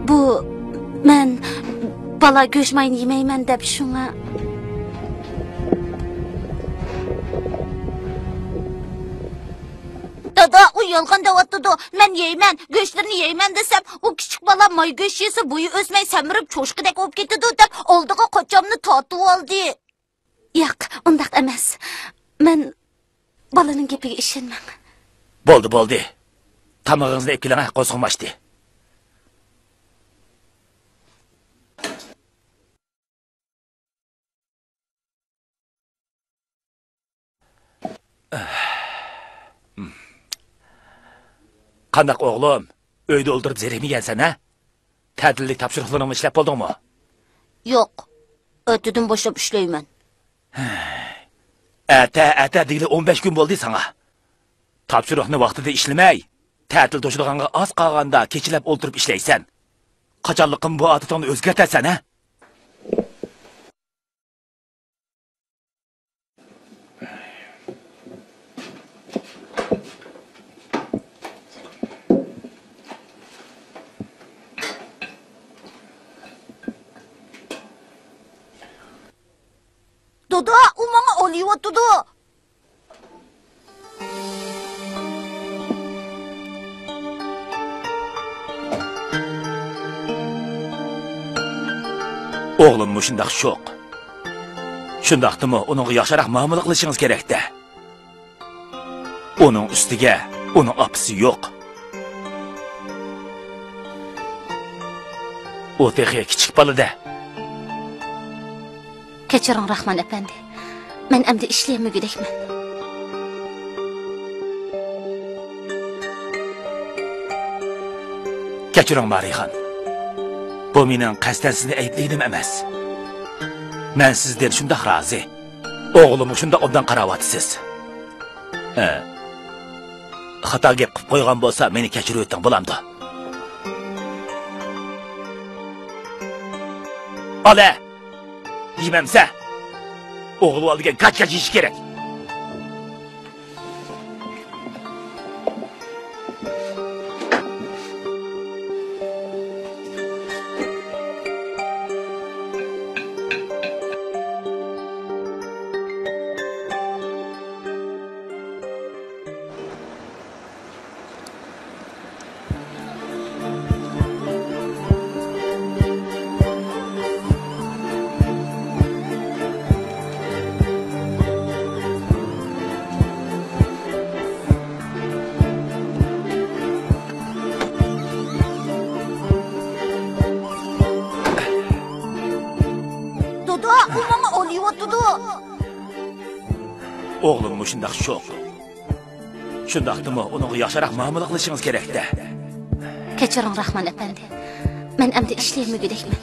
بۇ، مەن بالا گۆش ماينى يېمەيمەن دەپ شۇڭا. دادا، ئۇ يالغان دەۋاتىدۇ. مەن يەيمەن، گۆشلىرىنى يەيمەن دېسەم، ئۇ كىچىك بالا ماي گۆش يېسە بويى ئۆسمەي سەمرىپ چوشقىدەك بولۇپ كېتىدۇ دەپ ئالدىغا قاچامنى تارتىۋالدى. ياق، ئۇنداق ئەمەس. مەن بالىنىڭ گېپىگە ئىشەنمەڭ. بولدى، بولدى. تامىقىڭىزنى ئېلىپ كېلىڭ، قورسىقىم ئاچتى. قانداق ئوغلۇم؟ ئۆيدە ئولتۇرۇپ زېرىكمىگەنسەن ھە؟ تەتىللىك تاپشۇرۇقلىرىڭنى ئىشلەپ بولدۇڭمۇ؟ يوق، ئەتىدىن باشلاپ ئىشلەيمەن. ئەتە، ئەتە دېگىلى ئون بەش كۈن بولدى ساڭا. تاپشۇرۇقنى ۋاقتىدا ئىشلىمەي، تەتىل توشىدىغانغا ئاز قالغاندا كېچىلەپ ئولتۇرۇپ ئىشلەيسەن. قاچانلىقىم بۇ ئادىتىڭنى ئۆزگەرتەرسەن، ھە؟ دادا، ئۇ ماڭا ئالىيىۋاتىدۇ. ئوغلۇم مۇشۇنداق شوق. شۇنداقتىمۇ ئۇنىڭغا ياخشىراق مۇئامىلە قىلىشىڭىز كېرەك-دە. ئۇنىڭ ئۈستىگە ئۇنىڭ ئاپىسى يوق. ئۇ تېخى كىچىك بالا-دە. كەچۈرۈڭ، راخمان ئەپەندى. مەن ئەمدى ئىشلىيەلمىگۈدەكمەن. كەچۈرۈڭ، مارىخان. بۇ مېنىڭ قەستەن سىزنى ئەيىبلىگىنىم ئەمەس. مەن سىزدىن شۇنداق رازى. ئوغلۇمغا شۇنداق ئوبدان قاراۋاتىسىز. ئە، خاتا گەپ قىلىپ قويغان بولسا، مېنى كەچۈرۈۋېتىڭ، بولامدۇ؟ ئالە! يېمەمسە! ئوغۇل بالا دېگەن كاچ-كاچ يېيىشى كېرەك. دادا، ئۇ ماڭا ئالىيىۋاتىدۇ. ئوغلۇم مۇشۇنداق شوق. شۇنداقتىمۇ ئۇنىڭغا ياخشىراق مۇئامىلە قىلىشىڭىز كېرەك-دە. كەچۈرۈڭ، راخمان ئەپەندى. مەن ئەمدى ئىشلىيەلمىگۈدەكمەن.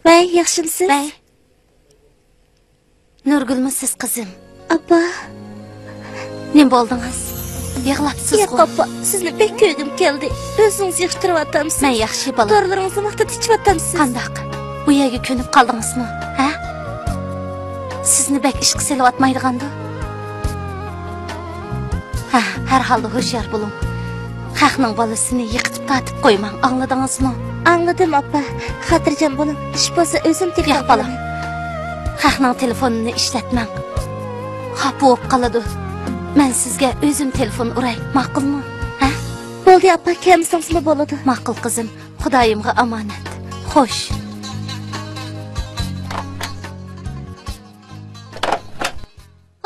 ۋەي، ياخشىمسىز؟ ۋەي. نۇرگۈلمۇ سىز، قىزىم؟ ئاپا. نېمە بولدىڭىز؟ يىغلاپسىزغۇ؟ ياق، ئاپا، سىزنى بەك كۆرگۈم كەلدى. ئۆزىڭىز ياخشى تۇرۇۋاتامسىز؟ مەن ياخشى، بالام. دورىلىرىڭىزنى ۋاقتىدا ئىچىۋاتامسىز؟ قانداق؟ بۇ يەرگە كۆنۈپ قالدىڭىزمۇ؟ ھە؟ سىزنى بەك ئىشقا سېلىۋاتمايدىغاندۇ؟ ھە، ھەر ھالدا ھوشيار بولۇڭ. خەقنىڭ بالىسىنى يىقىتىپ تارتىپ قويماڭ، ئاڭلىدىڭىزمۇ؟ ئاڭلىدىم، ئاپا. خاتىرجەم بولۇڭ. ئىش بولسا ئۆزۈم تېپىپ قالىمەن. ياق، بالام. خەقنىڭ تېلېفونىنى ئىشلەتمەڭ. خاپا بولۇپ قالىدۇ. مەن سىزگە ئۆزۈم تېلېفون ئۇراي، ماقۇلمۇ؟ ھە؟ بولدى، ئاپا، كەلمىسىڭىزمۇ بولىدۇ. ماقۇل، قىزىم. خۇدايىمغا ئامانەت. خوش.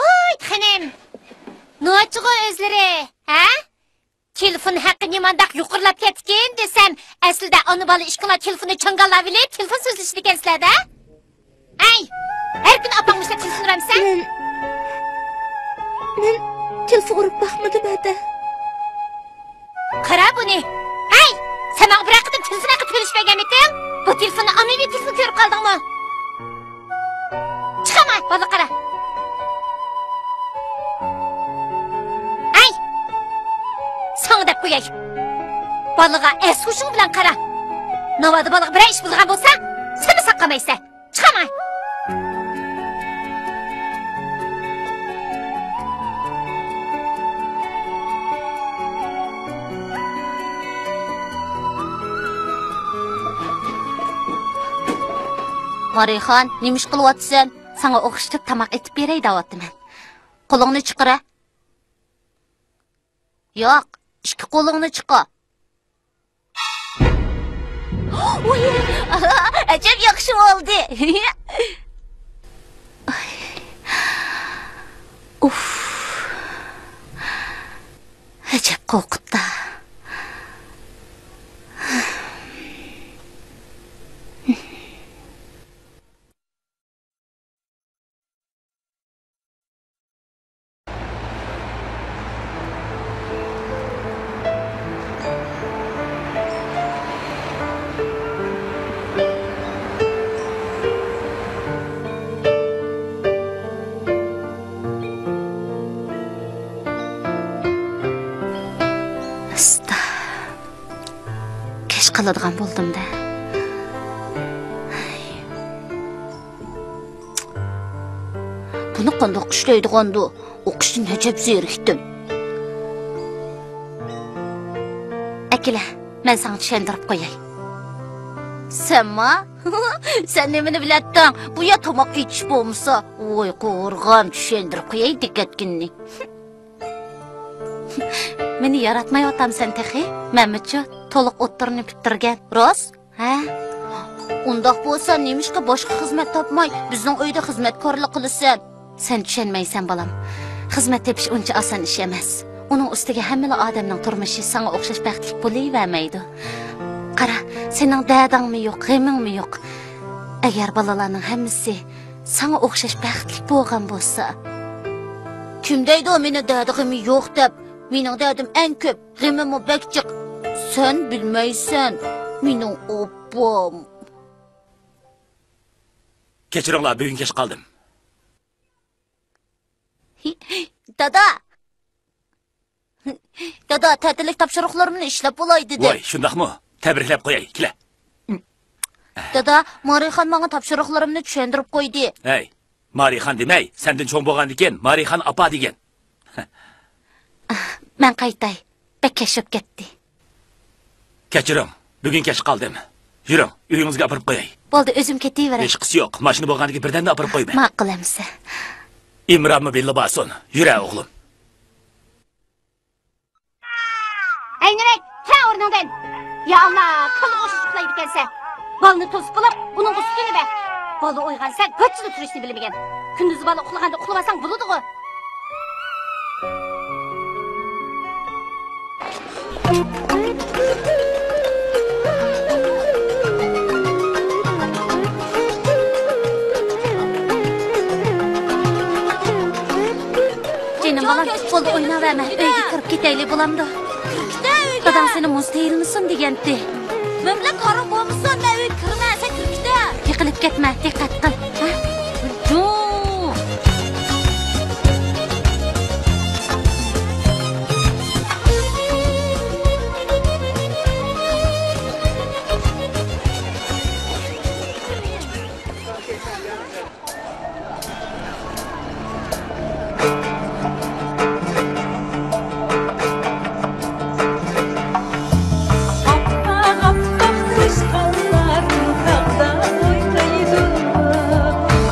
ھوي، خېنىم! نوچىغۇ ئۆزلىرى، ھە؟ تېلېفون ھەققى نېمانداق يۇقىرىلاپ كەتتىكىن دېسەم، ئەسلىدە ئانا-بالا ئىككىڭلار تېلېفوننى چاڭگاللاۋېلىپ، تېلېفون سۆزلىشىدىكەنسىلەر-دە؟ ئەي، ھەر كۈنى ئاپاڭ مۇشۇنداق تېلېفون ئۇرامسەن؟ مەن، مەن تېلېفون ئۇرۇپ باقمىدىم، ھەدە. قارا بۇنى. ھەي، سەن ماڭا بىرەر قېتىم تېلېفون ھەققى تۆلىشىپ بەرگەنمىدىڭ؟ بۇ تېلېفوننى ئاممىۋى تېلېفون كۆرۈپ قالدىڭمۇ؟ چىقاماي، بالىغا قارا. ھەي، ساڭا دەپ قوياي. بالىغا ئەس-ھوشۇڭ بىلەن قارا. ناۋادا بالىغا بىرەر ئىش بولىدىغان بولسا، سەنمۇ ساقلىمايسەن. چىقاماي! مارىخان، نېمە ئىش قىلىۋاتىسەن؟ ساڭا ئوخشىتىپ تاماق ئېتىپ بېرەي دەۋاتىمەن. قولۇڭنى چىقىرە. ياق، ئىككى قولۇڭنى چىقار. ئۇي، ئەجەب ياخشى بولدى. ئۇف، ئەجەب قورقۇتتا. ئاستا. كەچ قالىدىغان بولدۇم-دە. بۇنى قانداق ئىشلەيدىغاندۇ؟ ئوقۇشتىن ئەجەب زېرىكتىم. ئەكېلە، مەن ساڭا چۈشەندۈرۈپ قوياي. سەنما؟ سەن نېمىنى بىلەتتىڭ؟ بۇ يەر تاماق ئېتىش بولمىسا، ۋاي قورغام، چۈشەندۈرۈپ قوياي دىققەتكىننى. مېنى ياراتمايۋاتامسەن تېخى؟ مەنمۇچۇ، تولۇق ئوتتۇرىنى پۈتتۈرگەن. راست؟ ھە؟ ئۇنداق بولسا، نېمىشقا باشقا خىزمەت تاپماي، بىزنىڭ ئۆيدە خىزمەتكارلىق قىلىسەن؟ سەن چۈشەنمەيسەن، بالام. خىزمەت تېپىش ئۇنچە ئاسان ئىش ئەمەس. ئۇنىڭ ئۈستىگە ھەممىلا ئادەمنىڭ تۇرمۇشى ساڭا ئوخشاش بەختلىك بولۇۋەرمەيدۇ. قارا، سېنىڭ دەردىڭمۇ يوق، غېمىڭمۇ يوق. ئەگەر بالىلارنىڭ ھەممىسى ساڭا ئوخشاش بەختلىك بولغان بولسا. كىم دەيدۇ مېنىڭ دەردى غېمى يوق دەپ؟ مېنىڭ دەردىم ئەڭ كۆپ، غېمىممۇ بەك جىق. سەن بىلمەيسەن، مېنىڭ ئاپام. كەچۈرۈڭلار، بۈگۈن كەچ قالدىم. دادا! دادا، تەتۈرلۈك تاپشۇرۇقلىرىمنى ئىشلەپ بولاي دېدىم. ۋاي، شۇنداقمۇ؟ تەبرىكلەپ قوياي، كېلە. دادا، مارىخان ماڭا تاپشۇرۇقلىرىمنى چۈشەندۈرۈپ قويدى. ھەي، مارىخان دېمەي، سەندىن چوڭ بولغاندىكىن مارىخان ئاپا دېگىن. مەن قايتاي. بەك كەچ بولۇپ كەتتى. كەچۈرۈڭ، بۈگۈن كەچ قالدىم. يۈرۈڭ، ئۆيىڭىزگە ئاپىرىپ قوياي. بولدى، ئۆزۈم كېتىۋېرەي. ھېچقىسى يوق، ماشىنا بولغاندىكىن بىردەمدە ئاپىرىپ قويىمەن. ماقۇل ئەمىسە. ئىمرانمۇ بىللە بارسۇن. يۈرە، ئوغلۇم. ئەينىرەك، تۇرە ئورنۇڭدىن! يا ئاللا، كالىغا ئوخشاش ئۇخلايدىكەنسەن. بالىنى توسۇپ قىلىپ، ئۇنىڭغا سۈت ئېلىۋەر. بالا ئويغانسا، گاچچىلا تۇرۇشنى بىلمىگەن. كۈندۈزى بالا ئۇخلىغاندا ئۇخلىۋالساڭ بولىدىغۇ. جېنىم بالام، بولدى، ئويناۋەرمە، ئۆيگە كىرىپ كېتەيلى، بولامدۇ؟ كىركىتە ئۆيگە. داداڭ سېنى مۇز تېيىلمىسۇن دېگەنتى. مەن بىلەن كارىڭ بولمىسۇن، مەن ئۆيگە كىرىمەن، سەن كىركىتە. يىقىلىپ كەتمە، دىققەت قىل. ھە؟ جۇ. ئاپئاق، ئاپئاق چاشقانلار تاغدا ئوينايدۇ.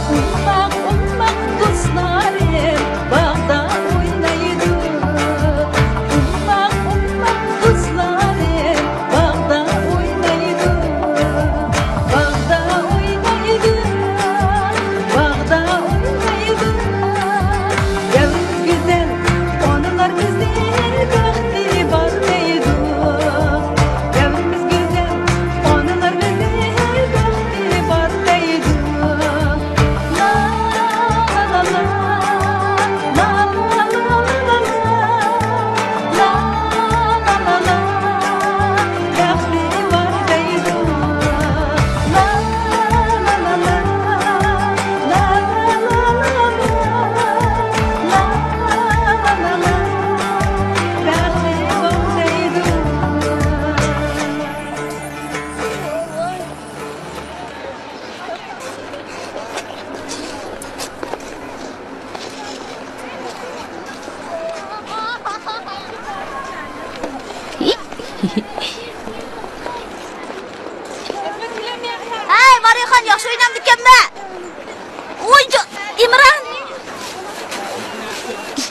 ئوماق، ئوماق دوستلارىم باغدا ئوينايدۇ. ئوماق، ئوماق دوستلارىم باغدا ئوينايدۇ، باغدا ئوينايدۇ، باغدا ئوينايدۇ. دەۋرىمىز گۈزەل، ئانىلار بىزنى بەختى بار دەيدۇ. دەۋرىمىز گۈزەل، ئانىلار بىزنى بەختى بار دەيدۇ. ھەي، مارىخان، يا ئوينامدىكەنمەن. ۋوي، ئىمران!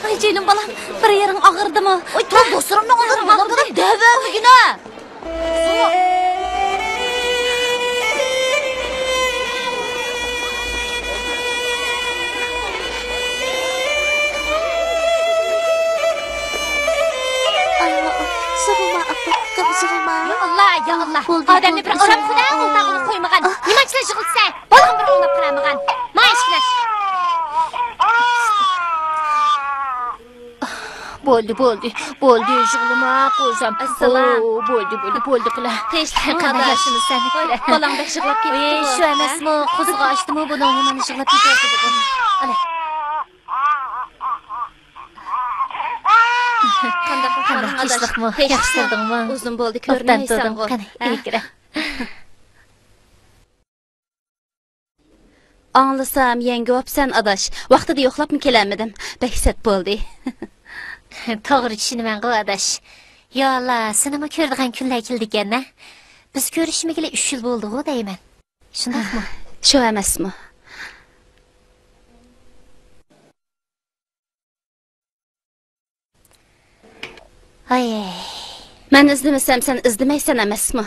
ۋاي جېنىم بالام، بىر يېرىڭ ئاغرىدىمۇ؟ ۋاي، تۇر، دوستلىرىمنىڭ ئالدىدا بۇنىڭ بىلەن دەۋەرمىگىنە. يىغلىما، ئاپا، يىغلىما. يا ئاللا، يا ئاللا. بولدى، ئادەمنى بىر ئارام قىلغۇدەك ئولتۇرغىلى قويمىغان. نېمە ئۈچۈن يىغلىسەن؟ بالىغا بىر ئويلاپ قارىمىغان. ما ئىشلەش. بولدى، بولدى، بولدى، يىغلىما، قوزام. ئەسسالام. ئو، بولدى، بولدى، بولدى، قىلە. تىنچلىق، قانداق ياخشىمۇ سەن؟ بالام بەك يىغلاپ كېتىپتۇ. ئېي، شۇ ئەمەسمۇ، قوزىغا ئاچتىمۇ بۇنىڭ، يامان يىغلاپ كېتىۋاتىدۇ. ئالە. قانداق ئەھۋالىڭ، ئاداش؟ تىنچلىقمۇ؟ ياخشى تۇردۇڭمۇ؟ ئۇزۇن بولدى، كۆرۈنمەيسەنغۇ. قېنى، ئىلگىرى. ئاڭلىسام، يەڭگە بوپسەن، ئاداش. ۋاقتىدا يوقلاپمۇ كېلەلمىدىم. بەك سەت بولدى. توغرا چۈشىنىمەنغۇ، ئاداش. يا ئاللا، سېنىمۇ كۆرىدىغان كۈنلەر كېلىدىكەن-ھە. بىز كۆرۈشمىگىلى ئۈچ يىل بولدىغۇ دەيمەن. شۇنداقمۇ؟ شۇ ئەمەسمۇ؟ ھاي. مەن ئىزدىمىسەم، سەن ئىزدىمەيسەن ئەمەسمۇ؟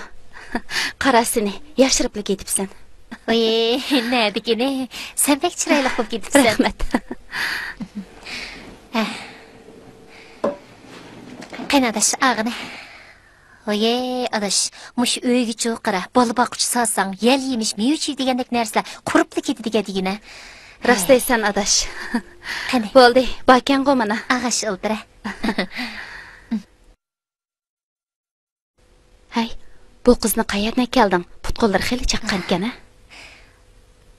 قارا سېنى، ياشىرىپلا كېتىپسەن. ۋىي، نەدىكىنى؟ سەن بەك چىرايلىق بولۇپ كېتىپسەن. رەھمەت. ھە. قېنى ئاداش، ئاغىنە. ۋىي، ئاداش، مۇشۇ ئۆيگىچۇ قارا، بالا باققۇچى سالساڭ، يەل يېمىش، مېۋە چېۋە دېگەندەك نەرسىلەر قۇرۇپلا كېتىدىكەن دېگىنە. راست دەيسەن، ئاداش. قېنى. بولدى، باركەنغۇ مانا. ئاغاش ئولتۇرە. ھەي، بۇ قىزنى قەيەردىن ئەكەلدىڭ؟ پۇت-قوللىرى خېلى چاققانكەن، ھە؟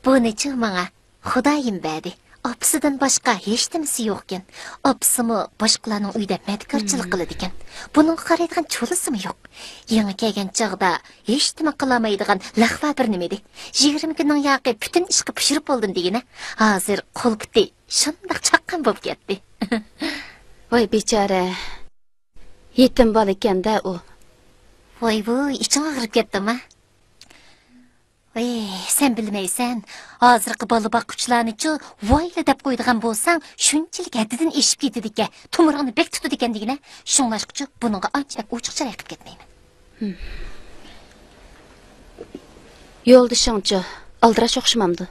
بۇنىچۇ ماڭا خۇدايىم بەردى. ئاپىسىدىن باشقا ھېچنېمىسى يوقكەن. ئاپىسىمۇ باشقىلارنىڭ ئۆيىدە مەدىكارچىلىق قىلىدىكەن. بۇنىڭغا قارايدىغان چولىسىمۇ يوق. يېڭى كەلگەن چاغدا ھېچنېمە قىلالمايدىغان لەخۋا بىر نېمە ئىدى. يىگىرمە كۈننىڭ ياقى پۈتۈن ئىشقا پۇشۇرۇپ بولدۇم دېگىنە. ھازىر قول پۇتى شۇنداق چاققان بولۇپ كەتتى. ۋاي بىچارە. يېتىم بالىكەن-دە ئۇ. ۋاي ۋۇي، ئىچىڭ ئاغرىپ كەتتىما؟ ۋاي، سەن بىلمەيسەن. ھازىرقى بالا باققۇچىلارنىچۇ ۋايلا دەپ قويىدىغان بولساڭ، شۇنچىلىك ھەددىدىن ئېشىپ كېتىدىكەن، تومۇرۇڭنى بەك تۇتىدىكەن دېگىنە. شۇڭلاشقىچۇ بۇنىڭغا ئانچە بەك ئوچۇق چىراي قىلىپ كەتمەيمەن. يولدىشىڭچۇ؟ ئالدىراش ئوخشىمامدۇ؟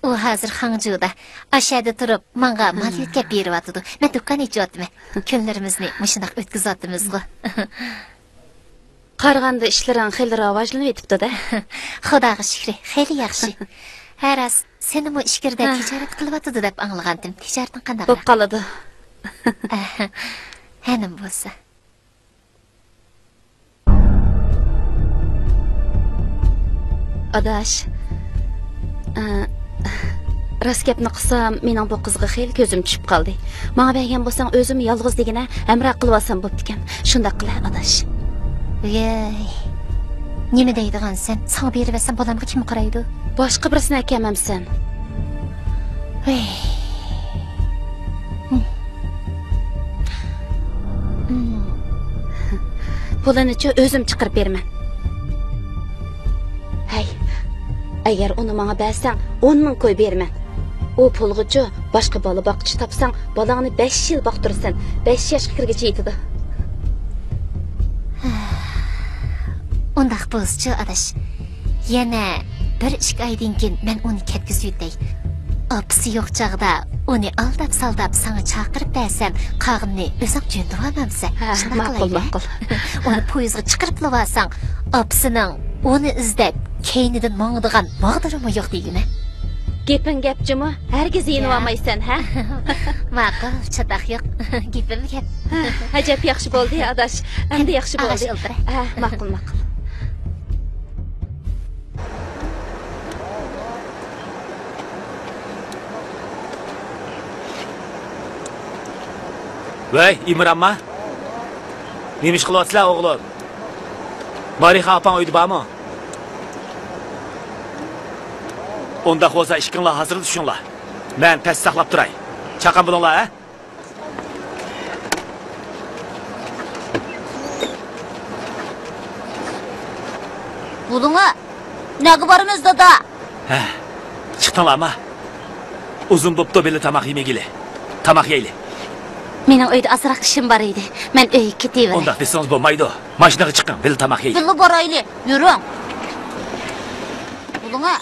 ئۇ ھازىر خاڭجۇدا. ئاشەدە تۇرۇپ، ماڭا مال يۆتكەپ بېرىۋاتىدۇ. مەن دۇكان ئېچىۋاتىمەن. كۈنلىرىمىزنى مۇشۇنداق ئۆتكۈزۈۋاتىمىزغۇ. قارىغاندا ئىشلىرىڭ خېلى راۋاجلىنىۋېتىپتۇ-دە. خۇداغا شۈكرى، خېلى ياخشى. ھە راست، سېنىمۇ ئىچكىرىدە تىجارەت قىلىۋاتىدۇ دەپ ئاڭلىغانتىم. تىجارىتىڭ قانداقراق؟ بولۇپ قالىدۇ. ھە، نېمە بولسا. ئاداش، ئە، راست گەپنى قىلسام، مېنىڭ بۇ قىزغا خېلى كۆزۈم چۈشۈپ قالدى. ماڭا بەرگەن بولساڭ، ئۆزۈم يالغۇز دېگىنە ھەمراھ قىلىۋالسام بوپتىكەن. شۇنداق قىلە، ئاداش. ۋىي، نېمە دەيدىغانسەن؟ ساڭا بېرىۋەتسەم، بالامغا كىم قارايدۇ؟ باشقا بىرسىنى ئەكەلمەمسەن؟ ۋىي. پۇلىنىچۇ ئۆزۈم چىقىرىپ بېرىمەن. ھەي، ئەگەر ئۇنى ماڭا بەرسەڭ، ئون مىڭ كوي بېرىمەن. ئۇ پۇلغىچۇ باشقا بالا باققۇچى تاپساڭ، بالاڭنى بەش يىل باقتۇرىسەن، بەش ياشقا كىرگۈچە يېتىدۇ. ئۇنداق بولسىچۇ، ئاداش. يەنە بىر ئىككى ئايدىن كېيىن مەن ئۇنى كەتكۈزۈۋېتەي. ئاپىسى يوق چاغدا ئۇنى ئالداپ-سالداپ ساڭا چاقىرىپ بەرسەم، قالغىنىنى ئۆزۈڭ جۆندىۋالمامسەن؟ ھە، شۇنداق ماقۇل، قىلايلى. ماقۇل. ئۇنى پويىزغا چىقىرىپلىۋالساڭ، ئاپىسىنىڭ ئۇنى ئىزدەپ كەينىدىن ماڭىدىغان ماغدۇرىمۇ يوق دېگىنە. گېپىڭ گەپ جۇمۇ، ھەرگىز يېنىۋالمايسەن، ھە؟ ماقۇل، چاتاق يوق. گېپىم گەپ. ھە، ئەجەب ياخشى بولدى، ئاداش. ئەمدى ياخشى بولدى. ئاداش، ئولتۇراي. ھە، ماقۇل، ماقۇل. ۋەي، ئىمرانما؟ نېمە ئىش قىلىۋاتىسىلەر، ئوغلۇم؟ مارىخا ئاپاڭ ئۆيدە بارمۇ؟ ئۇنداق بولسا، ئىككىڭلار ھازىرلا چۈشۈڭلار. مەن تەستە ساقلاپ تۇراي. چاققان بولۇڭلار، ھە؟ بولۇڭا. نەگە بارىمىز، دادا؟ ھە، چىقتىڭلارمۇ؟ ئۇزۇن بوپتۇ بىللە تاماق يېمىگىلى. تاماق يەيلى. مېنىڭ ئۆيدە ئازراق ئىشىم بار ئىدى. مەن ئۆيگە كېتىۋېرەي. ئۇنداق دېسىڭىز بولمايدۇ. ماشىنىغا چىقىڭ، بىللە تاماق يەيلى. بىللە بارايلى. يۈرۈڭ. بولۇڭا.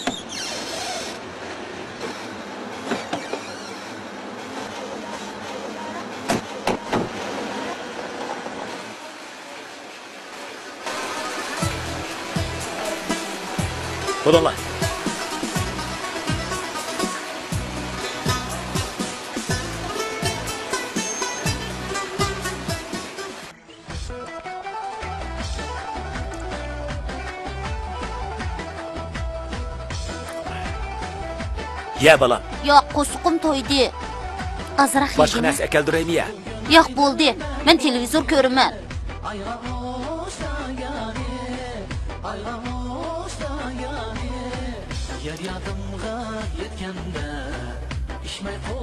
بولۇڭلار. يە، بالام. ياق، قورسىقىم تويدى. ئازراق باشقا يېگىنە. نەرسە ئەكەلدۈرەيمۇ يە؟ ياق، بولدى. مەن تېلېۋىزور كۆرىمەن.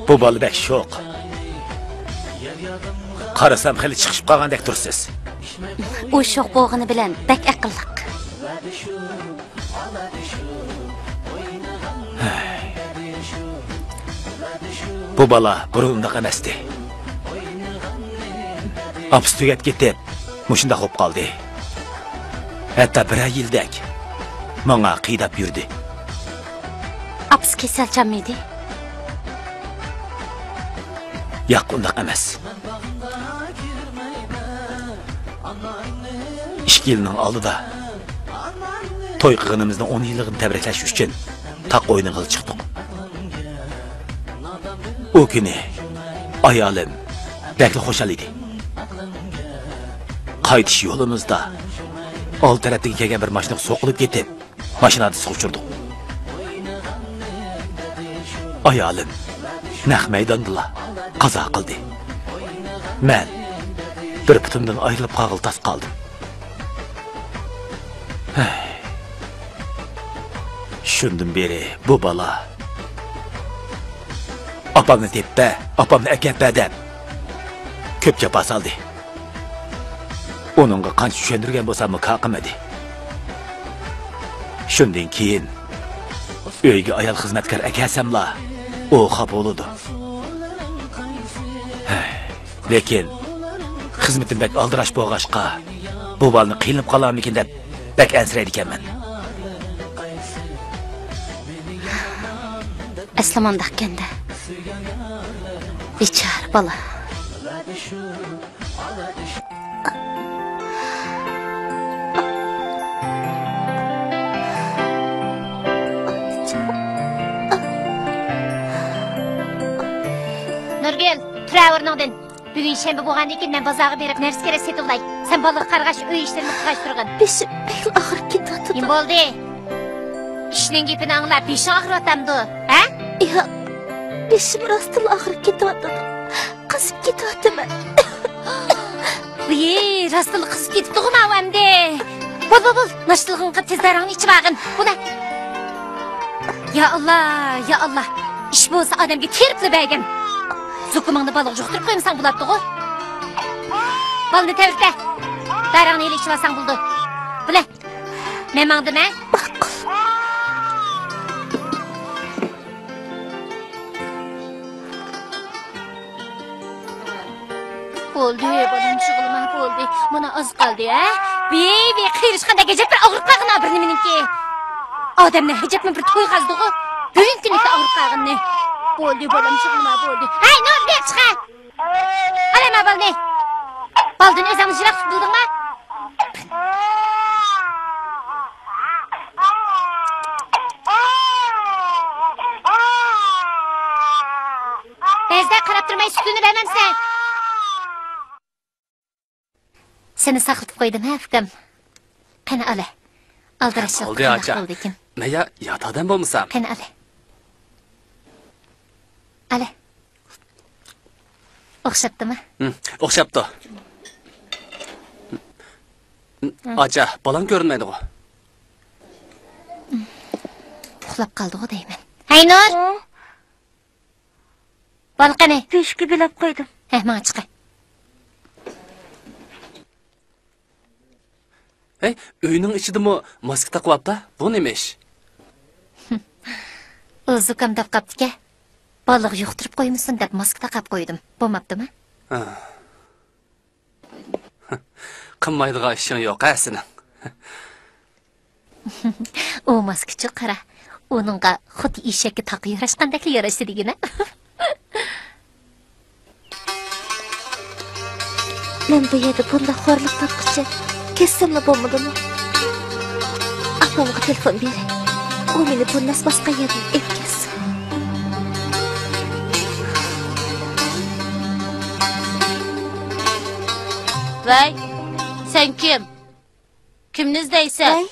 بۇ بالا بەك شوخ. قارىسام، خېلى چىقىشىپ قالغاندەك تۇرىسىز. ئۇ شوخ بولغىنى بىلەن بەك ئەقىللىق. بۇ بالا بۇرۇن ئۇنداق ئەمەستى. ئاپىسى تۈگەپ كېتىپ، مۇشۇنداق بولۇپ قالدى. ھەتتا بىرەر يىلدەك ماڭا قىيداپ يۈردى. ئاپىسى كېسەلچانمىدى؟ ياق، ئۇنداق ئەمەس. ئىككى يىلنىڭ ئالدىدا توي قىلغىنىمىزنىڭ ئون يىللىقىنى تەبرىكلەش ئۈچۈن تاغقا ئوينىغىلى چىقتۇق. ئۇ كۈنى ئايالىم بەكلا خۇشال ئىدى. قايتىش يولىمىزدا ئالدى تەرەپتىن كەلگەن بىر ماشىنىغا سوقۇلۇپ كېتىپ، ماشىنا ھادىسىسىگە ئۇچرىدۇق. ئايالىم نەق مەيداندىلا قازا قىلدى. مەن بىر پۇتۇمدىن ئايرىلىپ قالغىلى تاس قالدىم. ھەي. شۇندىن بېرى بۇ بالا «ئاپامنى تېپىپ بەر، ئاپامنى ئەكەپ بەر» دەپ كۆپ جاپا سالدى. ئۇنىڭغا قانچە چۈشەندۈرگەن بولساممۇ كار قىلمىدى. شۇندىن كېيىن ئۆيگە ئايال خىزمەتكار ئەكەلسەملا، ئۇ خاپا بولىدۇ. ھەي. لېكىن خىزمىتىم بەك ئالدىراش بولغاچقا، بۇ بالىنى قىينىلىپ قالارمىكىن دەپ بەك ئەنسىرەيدىكەنمەن. ئەسلى مانداقكەن-دە. بىچارە بالا. نۇرگۈل، تۇرۇۋەر ئورنۇڭدىن. بۈگۈن شەنبە بولغاندىكىن مەن بازارغا بېرىپ نەرسە-كېرەك سېتىۋالاي. سەن بالىغا قارىغاچ، ئۆي ئىشلىرىنى قىلغاچ تۇرغىن. بېشىم بەكلا ئاغرىپ كېتىۋاتىدۇ. نېمە بولدى؟ ئىشنىڭ گېپىنى ئاڭلاپ، بېشىڭ ئاغرىۋاتامدۇ؟ ھە؟ ياق، بېشىم راستتىنلا ئاغرىپ كېتىۋاتىدۇ. قىزىپ كېتىۋاتىمەن. ۋىي، راستتىنلا قىزىپ كېتىپتىغۇ ماۋۇ ئەمدى. بول، بول، بول، ناشتىلىقىڭغا تېز دارىڭنى ئىچىۋالغىن. بۇنى. يا ئاللا، يا ئاللا. ئىش بولسا ئادەمگە تېرىپلا بەرگىن. زۇكۇمۇڭنى بالىغا يۇقتۇرۇپ قويمىساڭ بولاتتىغۇ. بالىنى تەۋرىتە. دارىڭنى ھېلى ئىچىۋالساڭ بولىدۇ. بىلە. مەن ماڭدىم، ھە؟ بولدى، بالام، يىغلىما، بولدى. مانا ئاز قالدى، ھە؟ ۋىي، ۋىي، قېرىشقاندەك ئەجەب بىر ئاغرىپ قالغىنا بىر نېمىنىڭكى. ئادەمنى ئەجەبمۇ بىر تويغازدىغۇ. بۈگۈنكى كۈنلۈكتە ئاغرىپ قالغىنىنى. بولدى، بالام، يىغلىما، بولدى. ھەي، نۇر، بۇياققا چىقە. ئالايما بالىنى. بالىدىن ئۆزۈڭنى يىراق تۇتۇپ بىلدىڭما؟ بەزىدە قاراپ تۇرماي سۈتىنى بەرمەمسەن؟ سېنى ساقلىتىپ قويدۇم ھە، ئۇكام. قېنى، ئالە. ئالدىراشچىلىق بولدى، قانداق ئاچا. قىلدىكىن؟ مەن يا يات ئادەم بولمىسام. قېنى، ئالە. ئالە. ئوخشاپتىمۇ؟ ھىم، ئوخشاپتۇ. ھىم. ئاچا، بالام كۆرۈنمەيدىغۇ. ئۇخلاپ قالدىغۇ دەيمەن. ھەي، نۇر! ھە؟ بال قېنى؟ تۆشۈككە بىلەپ قويدۇم. ھە، ماڭا چىقە. ھەي، ئۆينىڭ ئىچىدىمۇ ماسكا تاقىۋاپتا؟ بۇ نېمە ئىش؟ زۇكام دەپ قاپتىكەن. بالىغا يۇقتۇرۇپ قويمىسۇن دەپ ماسكا تاقاپ قويدۇم. بولماپتىمۇ؟ ھە. قىلمايدىغان ئىشىڭ يوق ھە سېنىڭ. ئۇ ماسكىچۇ قارا. ئۇنىڭغا خۇددى ئېشەككە تاقا ياراشقاندەكلا ياراشتى دېگىنە. مەن بۇ يەردە بۇنداق خورلۇق تارتقۇچە كەتسەملا بولمىدىمۇ؟ ئاپامغا تېلېفون بېرەي. ئۇ مېنى بۇ نەس باسقان يەردىن ئېلىپ كەتسۇن. ۋەي، سەن كىم؟ كىمنى ئىزدەيسەن؟ ۋەي،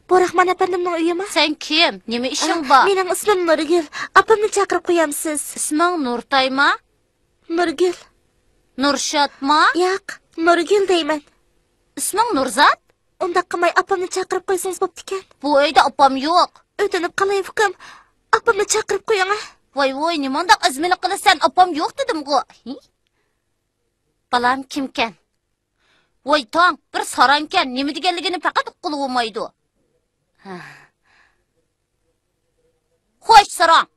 بۇ راخمان ئەپەندىمنىڭ ئۆيىمۇ؟ سەن كىم؟ نېمە ئىشىڭ بار؟ مېنىڭ ئىسمىم نۇرگۈل. ئاپامنى چاقىرىپ قويامسىز؟ ئىسمىڭ نۇرتايما؟ نۇرگۈل. نۇرشاتما؟ ياق، نۇرگۈل دەيمەن. ئىسمىڭ نۇرزات؟ ئۇنداق قىلماي، ئاپامنى چاقىرىپ قويسىڭىز بوپتىكەن. بۇ ئۆيدە ئاپام يوق. ئۆتۈنۈپ قالاي، ئۇكام. ئاپامنى چاقىرىپ قويۇڭ، ھە؟ ۋاي، ۋاي، نېمانداق ئەزمىلىك قىلىسەن؟ ئاپام يوق دېدىمغۇ. ھى؟ بالام كىمكەن؟ ۋاي تاڭ، بىر ساراڭكەن، نېمە دېگەنلىكىنى پەقەت ئۇققىلى بولمايدۇ. ھە. خوش، ساراڭ!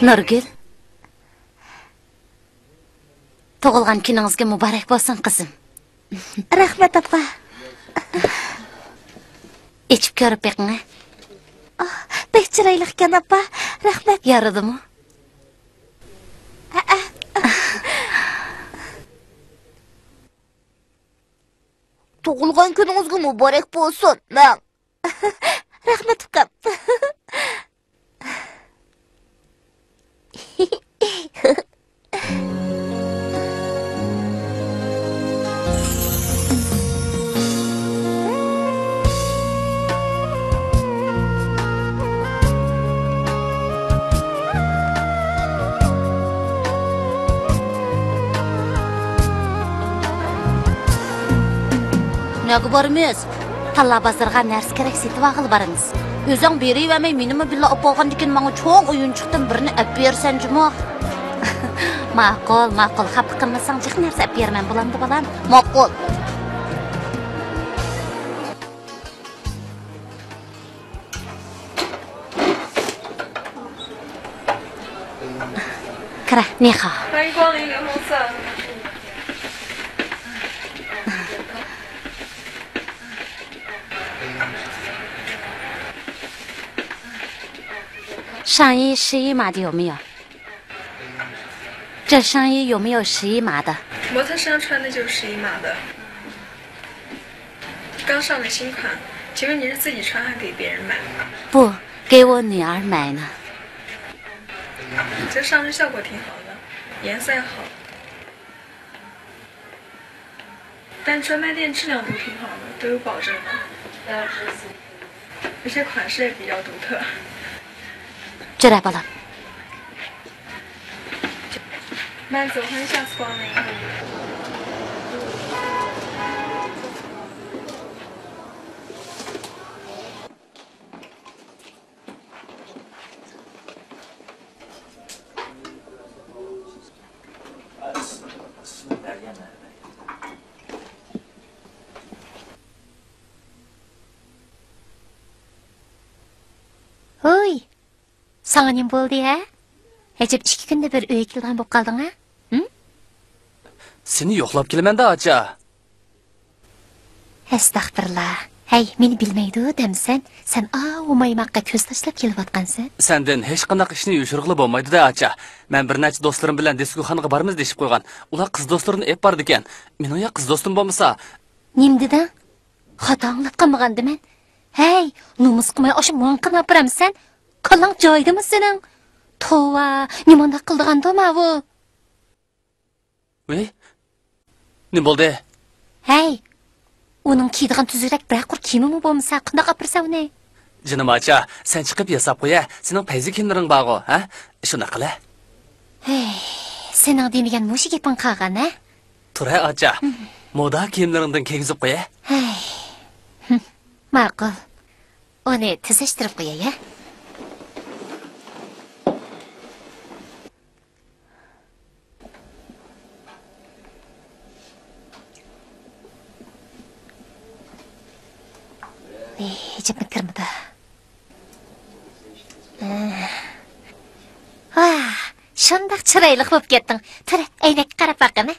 نۇرگۈل. تۇغۇلغان كۈنىڭىزگە مۇبارەك بولسۇن، قىزىم. رەھمەت، ئاپا. ئېچىپ كۆرۈپ بېقىڭ، ھە. ئاھ، بەك چىرايلىقكەن، ئاپا. رەھمەت. يارىدىمۇ؟ ھەئە. تۇغۇلغان كۈنىڭىزگە مۇبارەك بولسۇن، مەڭ. رەھمەت، ئۇكام. نەگە بارىمىز؟ تاللا بازىرىغا نەرسە كېرەك سېتىۋالغىلى بارىمىز. ئۆزۈڭ بېرىۋەرمەي، مېنىمۇ بىللە ئاپارغاندىكىن، ماڭا چوڭ ئويۇنچۇقتىن بىرنى ئەپ بېرىسەن جۇمۇ. ماقۇل، ماقۇل، خاپا قىلمىساڭ، جىق نەرسە ئەپ بېرىمەن، بولامدۇ، بالام؟ ماقۇل. كىرە، نىخا. 欢迎光临联盟赛。上衣试衣码的有没有？这上衣有没有试衣码的？模特身上穿的就是试衣码的。 刚上的新款，请问你是自己穿还给别人买？不，给我女儿买呢。这上身效果挺好的，颜色也好，但专卖店质量都挺好的，都有保证的。 有些款式也比较独特。 جۈرە بالام. 慢走，欢迎下次光临。 ھوي! ساڭا نېمە بولدى ھە؟ ئەجەب ئىككى كۈندە بىر ئۆيگە كېلىدىغان بولۇپ قالدىڭ ھە؟ ھىم؟ سېنى يوقلاپ كېلىمەن-دە، ئاچا. ئەستەغپىرۇللا. ھەي، مېنى بىلمەيدۇ دەمسەن؟ سەن ئاۋۇ مايماققا كۆز تاشلاپ كېلىۋاتقانسەن. سەندىن ھېچقانداق ئىشنى يوشۇرغىلى بولمايدۇ-دە، ئاچا. مەن بىر نەچچە دوستلىرىم بىلەن دىسكوخانىغا بارىمىز دېيىشىپ قويغان. ئۇلار قىز دوستلىرىنى ئېلىپ بارىدىكەن. مېنىڭ يا قىز دوستۇم بولمىسا. نېمە دېدىڭ؟ خاتا ئاڭلاپ قالمىغاندىمەن؟ ھەي، نومۇس قىلماي ئاشۇ ماڭقىنى ئاپىرامسەن؟ كاللاڭ جايىدىمۇ سېنىڭ؟ توۋا، نېمانداق قىلىدىغاندۇ ماۋۇ؟ ۋېي، نېمە بولدى؟ ھەي، ئۇنىڭ كىيىدىغان تۈزۈكرەك بىرەر قۇر كىيىمىمۇ بولمىسا، قانداق ئاپىرىسەن ئۇنى؟ جېنىم ئاچا، سەن چىقىپ ياساپ قويە، سېنىڭ پەيزى كىيىملىرىڭ بارغۇ، ھە؟ شۇنداق قىلە. ھەي، سېنىڭ دېمىگەن مۇشۇ گېپىڭ قالغان، ھە؟ تۇرە ئاچا، مودا كىيىملىرىڭدىن كىيگۈزۈپ قويە. ھەي، ماقۇل. ئۇنى تۈزەشتۈرۈپ قوياي، ھە؟ ئېي، جىپنى كىرمىدى. ۋاھ، شۇنداق چىرايلىق بولۇپ كەتتىڭ. تۇر، ئەينەككە قاراپ باققىنە.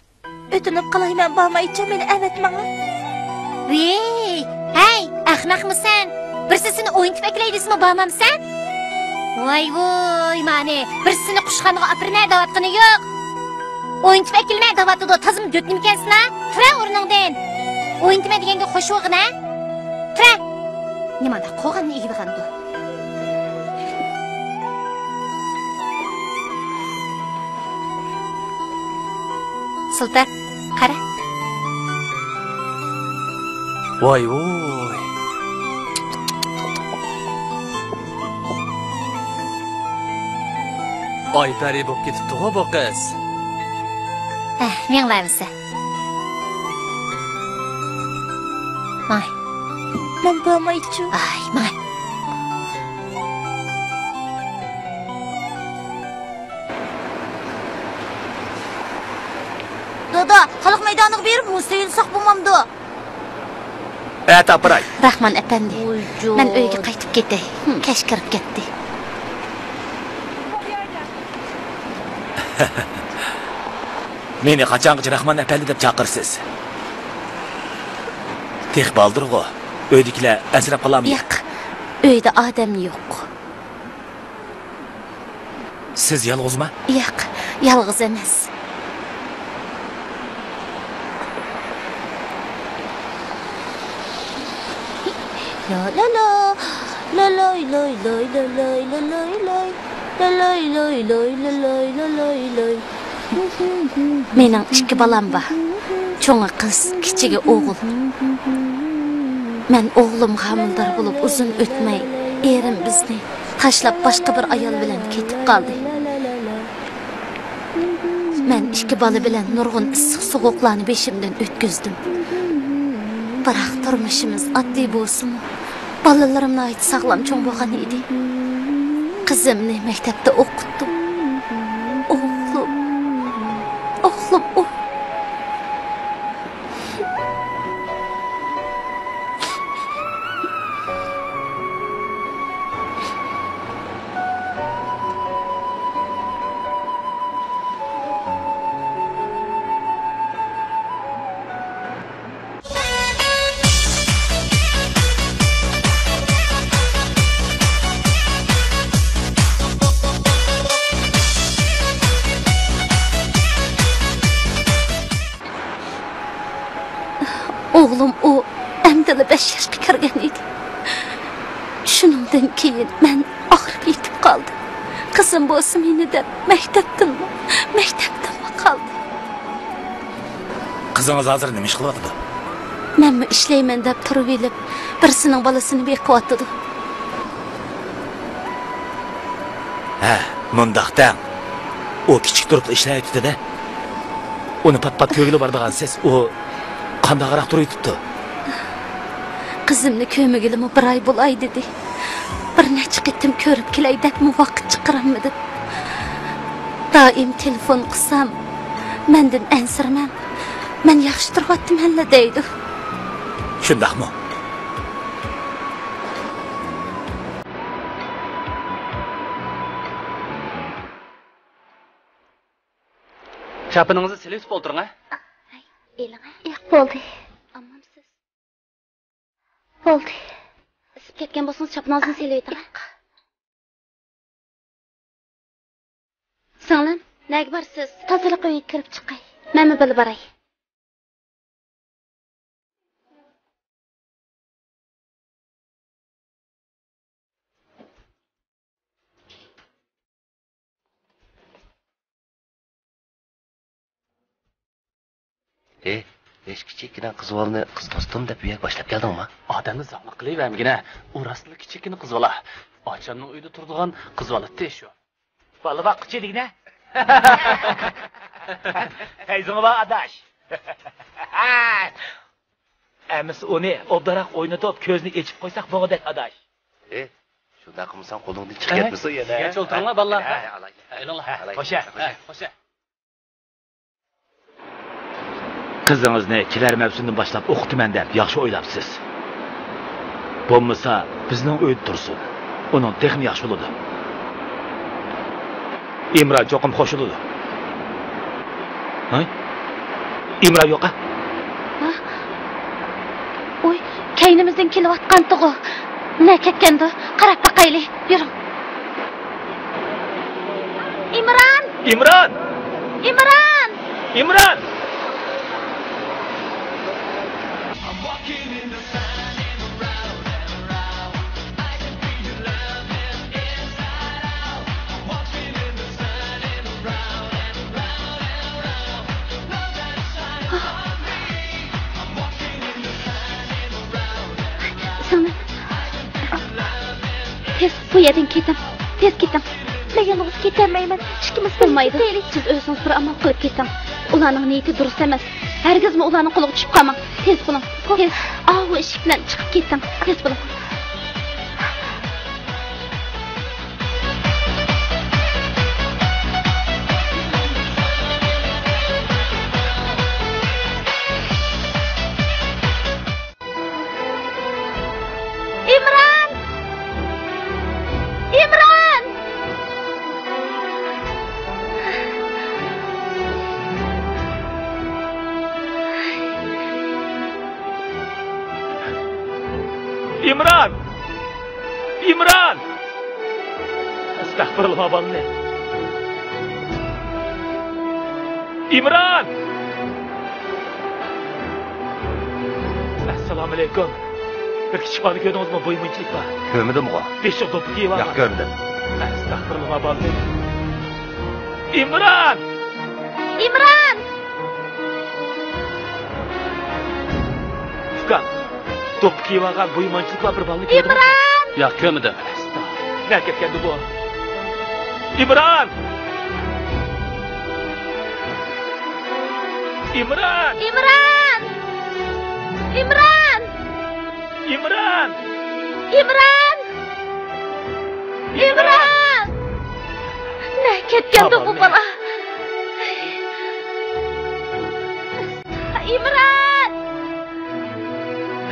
ئۆتۈنۈپ قالاي، مەن بارمايچۇ، مېنى ئەۋەتمەڭلار. ۋېي، ھەي، ئەخمەقمۇ سەن؟ بىرسى سېنى ئوينىتىپ ئەكېلەي دېسىمۇ بارمامسەن؟ ۋاي ۋوي، مانى، بىرسى سېنى قۇشخانىغا ئاپىرىمەن دەۋاتقىنى يوق. ئوينىتىپ ئەكېلىمەن دەۋاتىدۇ، تازىمۇ دۆتنىمىكەنسىنا؟ تۇرە ئورنۇڭدىن. ئوينىتىمەن دېگەنگە خوش بولغىنە. تۇرە. نېمانداق قوغاننى ئېگىلغاندۇ؟ سۇلتان، قارا. ۋاي ۋوي. ئايپەرى بولۇپ كېتىپتىغۇ بۇ قىز. ھە، مېڭىۋەرمىسە. ماڭاي. مەن بارمايچۇ. ئاي، ماڭاي. دادا، خەلق مەيدانىغا بېرىپ مۇز تېيىلساق بولمامدۇ؟ ئەتە ئاپىراي. راخمان ئەپەندى، ۋۇجۇد. مەن ئۆيگە قايتىپ كېتەي. ھىم. كەچ كىرىپ كەتتى. مېنى قاچانغىچە راخمان ئەپەندى دەپ چاقىرىسىز؟ تېخى بالدۇرغۇ. ئۆيدىكىلەر ئەنسىرەپ قالارمۇ؟ ياق، ئۆيدە ئادەم يوق. سىز يالغۇزما؟ ياق، يالغۇز ئەمەس. لا لا لا. لا لاي لاي لاي لا لاي لا لاي لاي. لا لاي لاي لاي لا لاي لا لاي لاي. مېنىڭ ئىككى بالام بار. چوڭى قىز، كىچىكى ئوغۇل. مەن ئوغلۇمغا ھامىلىدار بولۇپ ئۇزۇن ئۆتمەي، ئېرىم بىزنى تاشلاپ باشقا بىر ئايال بىلەن كېتىپ قالدى. مەن ئىككى بالا بىلەن نۇرغۇن ئىسسىق سوغۇقلارنى بېشىمدىن ئۆتكۈزدۈم. بىراق تۇرمۇشىمىز ئاددىي بولسىمۇ، بالىلىرىم ناھايىتى ساغلام چوڭ بولغان ئىدى. قىزىمنى مەكتەپتە ئوقۇتتۇم. ئوغلۇم، ئوغلۇم، ئوغلۇم. ئوغلۇم ئۇ ئەمدىلا بەش ياشقا كىرگەن ئىدى. شۇنىڭدىن كېيىن مەن ئاغرىپ يېتىپ قالدىم. قىزىم بولسا مېنى دەپ مەكتەپتىنمۇ، مەكتەپتىنمۇ قالدى. قىزىڭىز ھازىر نېمە ئىش قىلىۋاتىدۇ؟ مەنمۇ ئىشلەيمەن دەپ تۇرۇۋېلىپ، بىرسىنىڭ بالىسىنى بېقىۋاتىدۇ. ھە، مۇنداق دەڭ. ئۇ كىچىك تۇرۇپلا ئىشلەۋېتىدۇ-دە. ئۇنى پات-پات كۆرگىلى بارىدىغانسىز. ئۇ قانداقراق تۇرۇۋېتىپتۇ؟ قىزىمنى كۆرمىگىلىمۇ بىر ئاي بولاي دېدى. بىر نەچچە قېتىم كۆرۈپ كېلەي دەپمۇ ۋاقىت چىقىرالمىدىم. دائىم تېلېفون قىلسام، مەندىن ئەنسىرىمەڭ، مەن ياخشى تۇرۇۋاتىمەنلا دەيدۇ. شۇنداقمۇ؟ چاپىنىڭىزنى سېلىۋېتىپ ئولتۇرۇڭ، ھە؟ ئېلىڭە. ياق، بولدى. ئاممامسىز؟ بولدى. ئىسسىپ كەتكەن بولسىڭىز، چاپىنىڭىزنى سېلىۋېتىڭ، ھە؟ ياق. سىڭلىم، نەگە بارىسىز؟ تازىلىق ئۆيىگە كىرىپ چىقاي. مەنمۇ بىللە باراي. ھېي، ھېچ كىچىككىنە قىز بالىنى قىز دوستۇم دەپ ئۆيگە باشلاپ كەلدىڭما؟ ئادەمنى زاڭلىق قىلىۋەرمىگىنە، ئۇ راستلا كىچىككىنە قىز بالا. ئاچامنىڭ ئۆيىدە تۇرىدىغان قىز بالا ئىدى شۇ. بالا باققۇچى دېگىنە. پەيزىڭ بار ئاداش. ئەمىسە ئۇنى ئوبدانراق ئوينىتىپ، كۆزىنى ئېچىپ قويساق بولغۇدەك، ئاداش. ئى، شۇنداق قىلمىساڭ قولۇڭدىن چىقىپ كەتمىسۇن يەنە. سىزگە چولتۇرۇڭلار، بالىلار. ھە، ھە، ئالاي. ھە، ئېلىڭلار. ھە، ئالاي. خوش، ھە، خوش، ھە. خوش. قىزىڭىزنى كېلەر مەۋسۇمدىن باشلاپ ئوقۇتىمەن دەپ ياخشى ئويلاپسىز. بولمىسا، بىزنىڭ ئۆيدە تۇرسۇن. ئۇنىڭ تېخىمۇ ياخشى بولىدۇ. ئىمران چوقۇم قوشۇلىدۇ. ھە؟ ئىمران يوق-ە؟ ھە؟ ئۇي، كەينىمىزدىن كېلىۋاتقانتىغۇ. نە كەتكەندۇ؟ قاراپ باقايلى. يۈرۈڭ. ئىمران! ئىمران! ئىمران! ئىمران! سىڭلىم، تېز بۇ يەردىن كېتىڭ. تېز كېتىڭ. مەن يالغۇز كېتەلمەيمەن. ئىككىمىز بولمايدۇ. كېتەيلى. سىز ئۆزىڭىز بىر ئامال قىلىپ كېتىڭ. ئۇلارنىڭ نىيىتى دۇرۇس ئەمەس. ھەرگىزمۇ ئۇلارنىڭ قولىغا چۈشۈپ قالماڭ. تېز بولۇڭ. تېز. ئاۋۇ ئىشىك بىلەن چىقىپ كېتىڭ. تېز بولۇڭ. ئىمران! ئىمران! ئىمران! ئىمران! ئەستەغپۇرۇللا، بالىنى. ئىمران! ئەسسالامۇئەلەيكۇم. بىر كىچىك بالىنى كۆردىڭىزمۇ؟ بويى مۇنچىلىك بار. كۆرمىدىمغۇ. بېشىغا دوپپا كىيىۋالغان. ياق، كۆرمىدىم. ئەستەغپۇرۇللا، بالىنى. ئىمران! ئىمران! ئۇكام، دوپپا كىيىۋالغان، بويى مانچىلىق بار بىر بالىنى كۆردۈڭىزمۇ؟ ئىمران! ياق، كۆرمىدىم. ئەستاغپۇرۇللا. نەگە كەتكەندۇ بۇ؟ ئىمران! ئىمران! ئىمران! ئىمران! ئىمران! ئىمران! ئىمران! نەگە كەتكەندۇ بۇ بالا؟ ئىمران!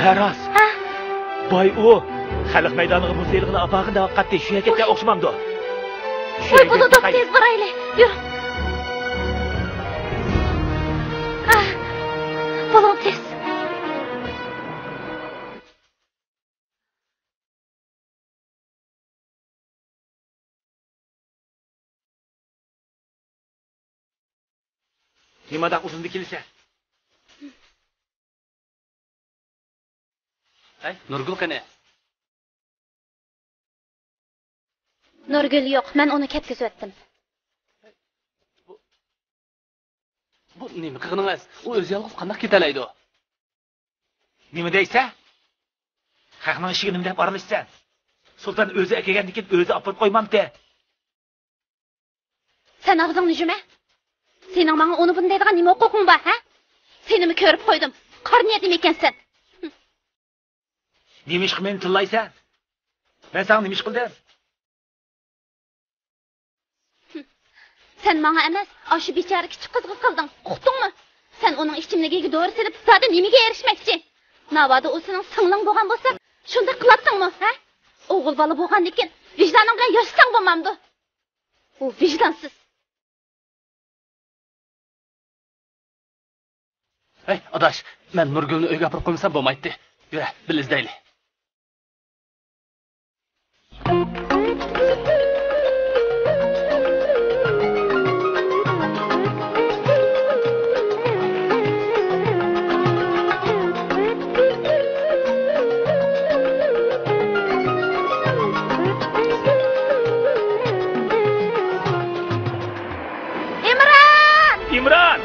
ھە، راست. ھە؟ باي ئۇ خەلق مەيدانىغا مۇز ئېلىغىلى ئاپارغىن دەۋاتقانتى. شۇ يەرگە كەتكەن ئوخشىمامدۇ؟ شۇ يەرگە بولىدۇ، تېز بارايلى. يۈر. ئاھ، بولۇڭ تېز. نېمانداق ئۇزۇندا كېلىسەن؟ ھەي، نۇرگۈل قېنى؟ نۇرگۈل يوق، مەن ئۇنى كەتكۈزۈۋەتتىم. بۇ، بۇ نېمە قىلغىنىڭىز؟ ئۇ ئۆزى يالغۇز قانداق كېتەلەيدۇ؟ نېمە دەيسەن؟ خەقنىڭ ئىشىگە نېمە دەپ ئارىلىشىسەن؟ سۇلتان ئۆزى ئەكەلگەندىن كېيىن ئۆزى ئاپىرىپ قويمامتى؟ سەن ئاغزىڭنى يۇمە. سېنىڭ ماڭا ئۇنى بۇنى دەيدىغان نېمە ھوقۇقۇڭ بار، ھە؟ سېنىمۇ كۆرۈپ قويدۇم. قارا نىيەتلىم ئىكەنسەن. نېمە ئىشقا مېنى تىللايسەن؟ مەن ساڭا نېمە ئىش قىلدىم؟ سەن ماڭا ئەمەس، ئاشۇ بىچارە كىچىك قىزغا قىلدىڭ. ئۇقتۇڭمۇ؟ سەن ئۇنىڭ ئىچىملىكىگە دورا سېلىپ، زادى نېمىگە ئېرىشمەكچى؟ ناۋادا ئۇ سېنىڭ سىڭلىڭ بولغان بولسا، شۇنداق قىلاتتىڭمۇ، ھە؟ ئوغۇل بالا بولغاندىكىن، ۋىجدانىڭ بىلەن ياشىساڭ بولمامدۇ؟ ئۇ ۋىجدانسىز. ھەي، ئاداش، مەن نۇرگۈلنى ئۆيگە ئاپىرىپ قويمىسام بولمايتتى. يۈرە، بىللە ئىزدەيلى. ئىمران! ئىمران!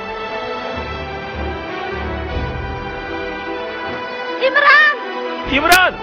ئىمران! ئىمران!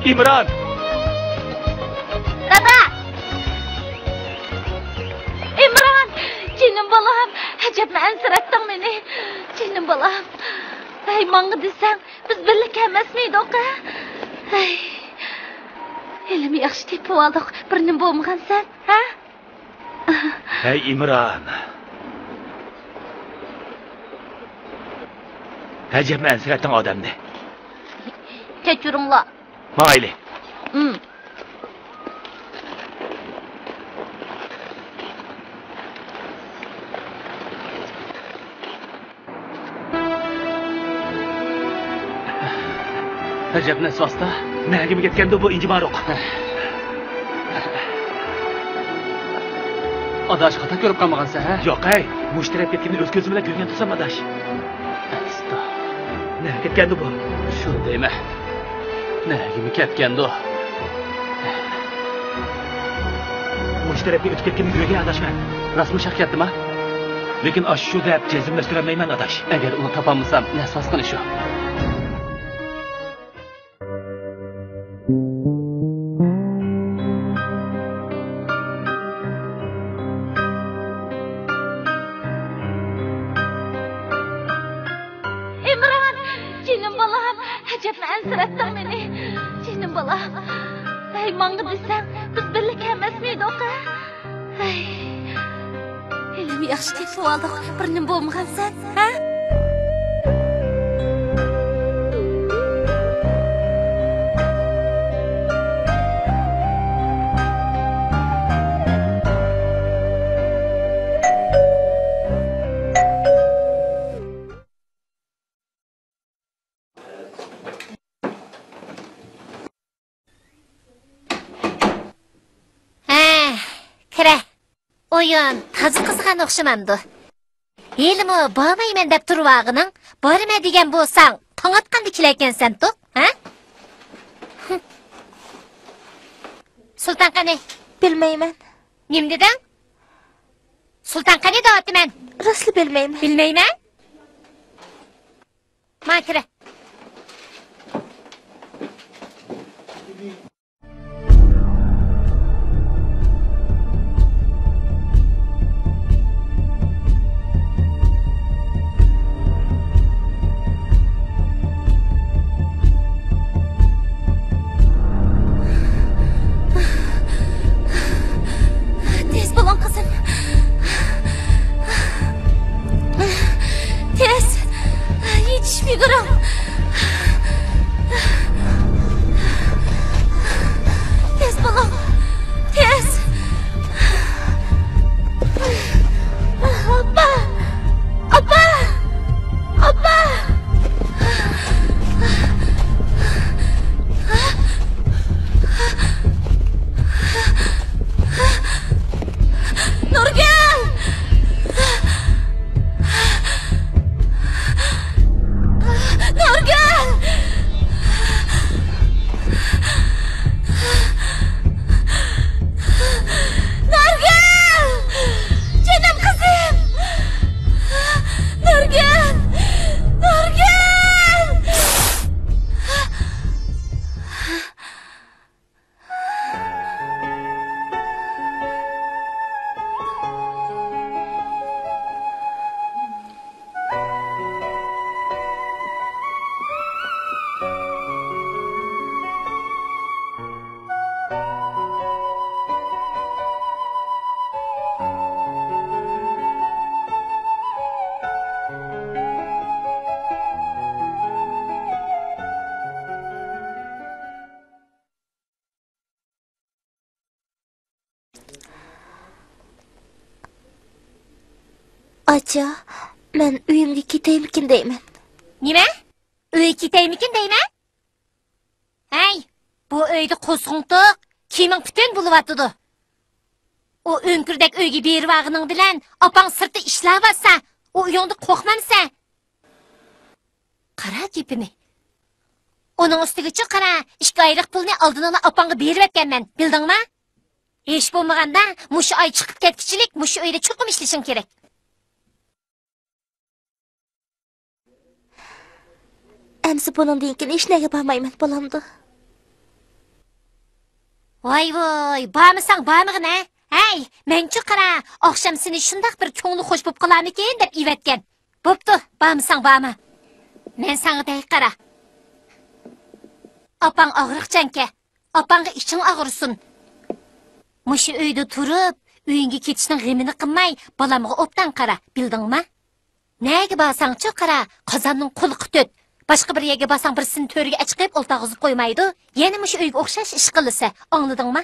ئىمران! دادا! ئىمران! جېنىم بالام! ئەجەبمۇ ئەنسىرەتتىڭ مېنى. جېنىم بالام. ھەي، ماڭا دېسەڭ، بىز بىللە كەلمەسمىدۇق، ھە؟ ھەي. ھېلىمۇ ياخشى تېپىۋالدۇق. بىر نېمە بولمىغانسەن، ھە؟ ھەي، ئىمران. ئەجەبمۇ ئەنسىرەتتىڭ ئادەمنى. كەچۈرۈڭلار. ماڭايلى. ئىم. ئەجەب نەسۋاستا. نەگىمۇ كەتكەندۇ بۇ ئىنجىمارۇق؟ ئاداش، خاتا كۆرۈپ قالمىغانسەن، ھە؟ ياق، ھەي، مۇشۇ تەرەپ كەتكىنىنى ئۆز كۆزۈم بىلەن كۆرگەن تۇرسام، ئاداش. ئەستا. نەگە كەتكەندۇ بۇ؟ شۇنى دەيمەن. نەگىمۇ كەتكەندۇ؟ مۇشۇ تەرەپكە ئۆتۈپ كەتكىنىنى كۆرگەن، ئاداش، مەن. راستمۇ شاق كەتتىما؟ لېكىن ئاشۇ شۇ دەپ جەزملەشتۈرەلمەيمەن، ئاداش. ئەگەر ئۇنى تاپالمىسام، نەسۋاس قىلىشۇ. ئىمران! جېنىم بالام! ئەجەبمۇ ئەنسىرەتتىڭ مېنى. جېنىم بالام! ھەي، ماڭا دېسەڭ، بىز بىللە كەلمەسمىدۇق، ھە؟ ھەي. ھېلىمۇ ياخشى تېپىۋالدۇق. بىر نېمە بولمىغانسەن، ھە؟ ھە، كىرە. ئويۇن تازا قىزىغان ئوخشىمامدۇ؟ ھېلىمۇ بارمايمەن دەپ تۇرۇۋالغىنىڭ، بارىمەن دېگەن بولساڭ، تاڭ ئاتقاندا كېلەركەنسەنتۇ، ھە؟ سۇلتان قېنى؟ بىلمەيمەن. نېمە دېدىڭ؟ سۇلتان قېنى دەۋاتىمەن. راستلا بىلمەيمەن. بىلمەيمەن؟ ما كىرە. تېز بولۇڭ، قىزىم. تېز. يېتىشىپ يۈگۈرۈڭ. تېز بولۇڭ. تېز. ئاپا! ئاپا! ئاپا! نۇرگۈل! نۇرگۈل! نۇرگۈل! جېنىم قىزىم! نۇرگۈل! نۇرگۈل! ئاچا، مەن ئۆيۈمگە كېتەيمىكىن دەيمەن. نېمە؟ ئۆيگە كېتەيمىكىن دەيمەن؟ ھەي، بۇ ئۆيدە قوزغۇڭتۇق، كىيىمىڭ پۈتۈن بولۇۋاتىدۇ. ئۇ ئۆڭكۈردەك ئۆيگە بېرىۋالغىنىڭ بىلەن ئاپاڭ سىرتتا ئىشلەۋاتسا، ئۇ ئۆيۈڭدە قورقمامسەن؟ قارا گېپىنى. ئۇنىڭ ئۈستىگىچۇ قارا، ئىككى ئايلىق پۇلنى ئالدىنلا ئاپاڭغا بېرىۋەتكەنمەن، بىلدىڭما؟ ھېچ بولمىغاندا مۇشۇ ئاي چىقىپ كەتكۈچىلىك مۇشۇ ئۆيدە چوقۇم ئىشلىشىڭ كېرەك. ئەمسە بۇنىڭدىن كېيىن ھېچنەگە بارمايمەن، بولامدۇ؟ ۋاي ۋاي، بارمىساڭ بارمىغىن ھە. ھەي، مەنچۇ قارا، ئاخشام سېنى شۇنداق بىر كۆڭلى خوش بوپ قالارمىكىن دەپ ئېۋەتكەن. بوپتۇ، بارمىساڭ بارما. مەن ساڭا دەي قارا. ئاپاڭ ئاغرىقچانكەن. ئاپاڭغا ئىچىڭ ئاغرىسۇن. مۇشۇ ئۆيدە تۇرۇپ، ئۆيۈڭگە كېتىشنىڭ غېمىنى قىلماي، بالامغا ئوبدان قارا، بىلدىڭما؟ نەگە بارساڭچۇ قارا، قازاننىڭ قۇلىقى تۆت. باشقا بىر يەرگە بارساڭ، بىرسىنى تۆرگە ئەچىقىپ ئولتۇرغۇزۇپ قويمايدۇ. يەنە مۇشۇ ئۆيگە ئوخشاش ئىش قىلىسە، ئاڭلىدىڭما؟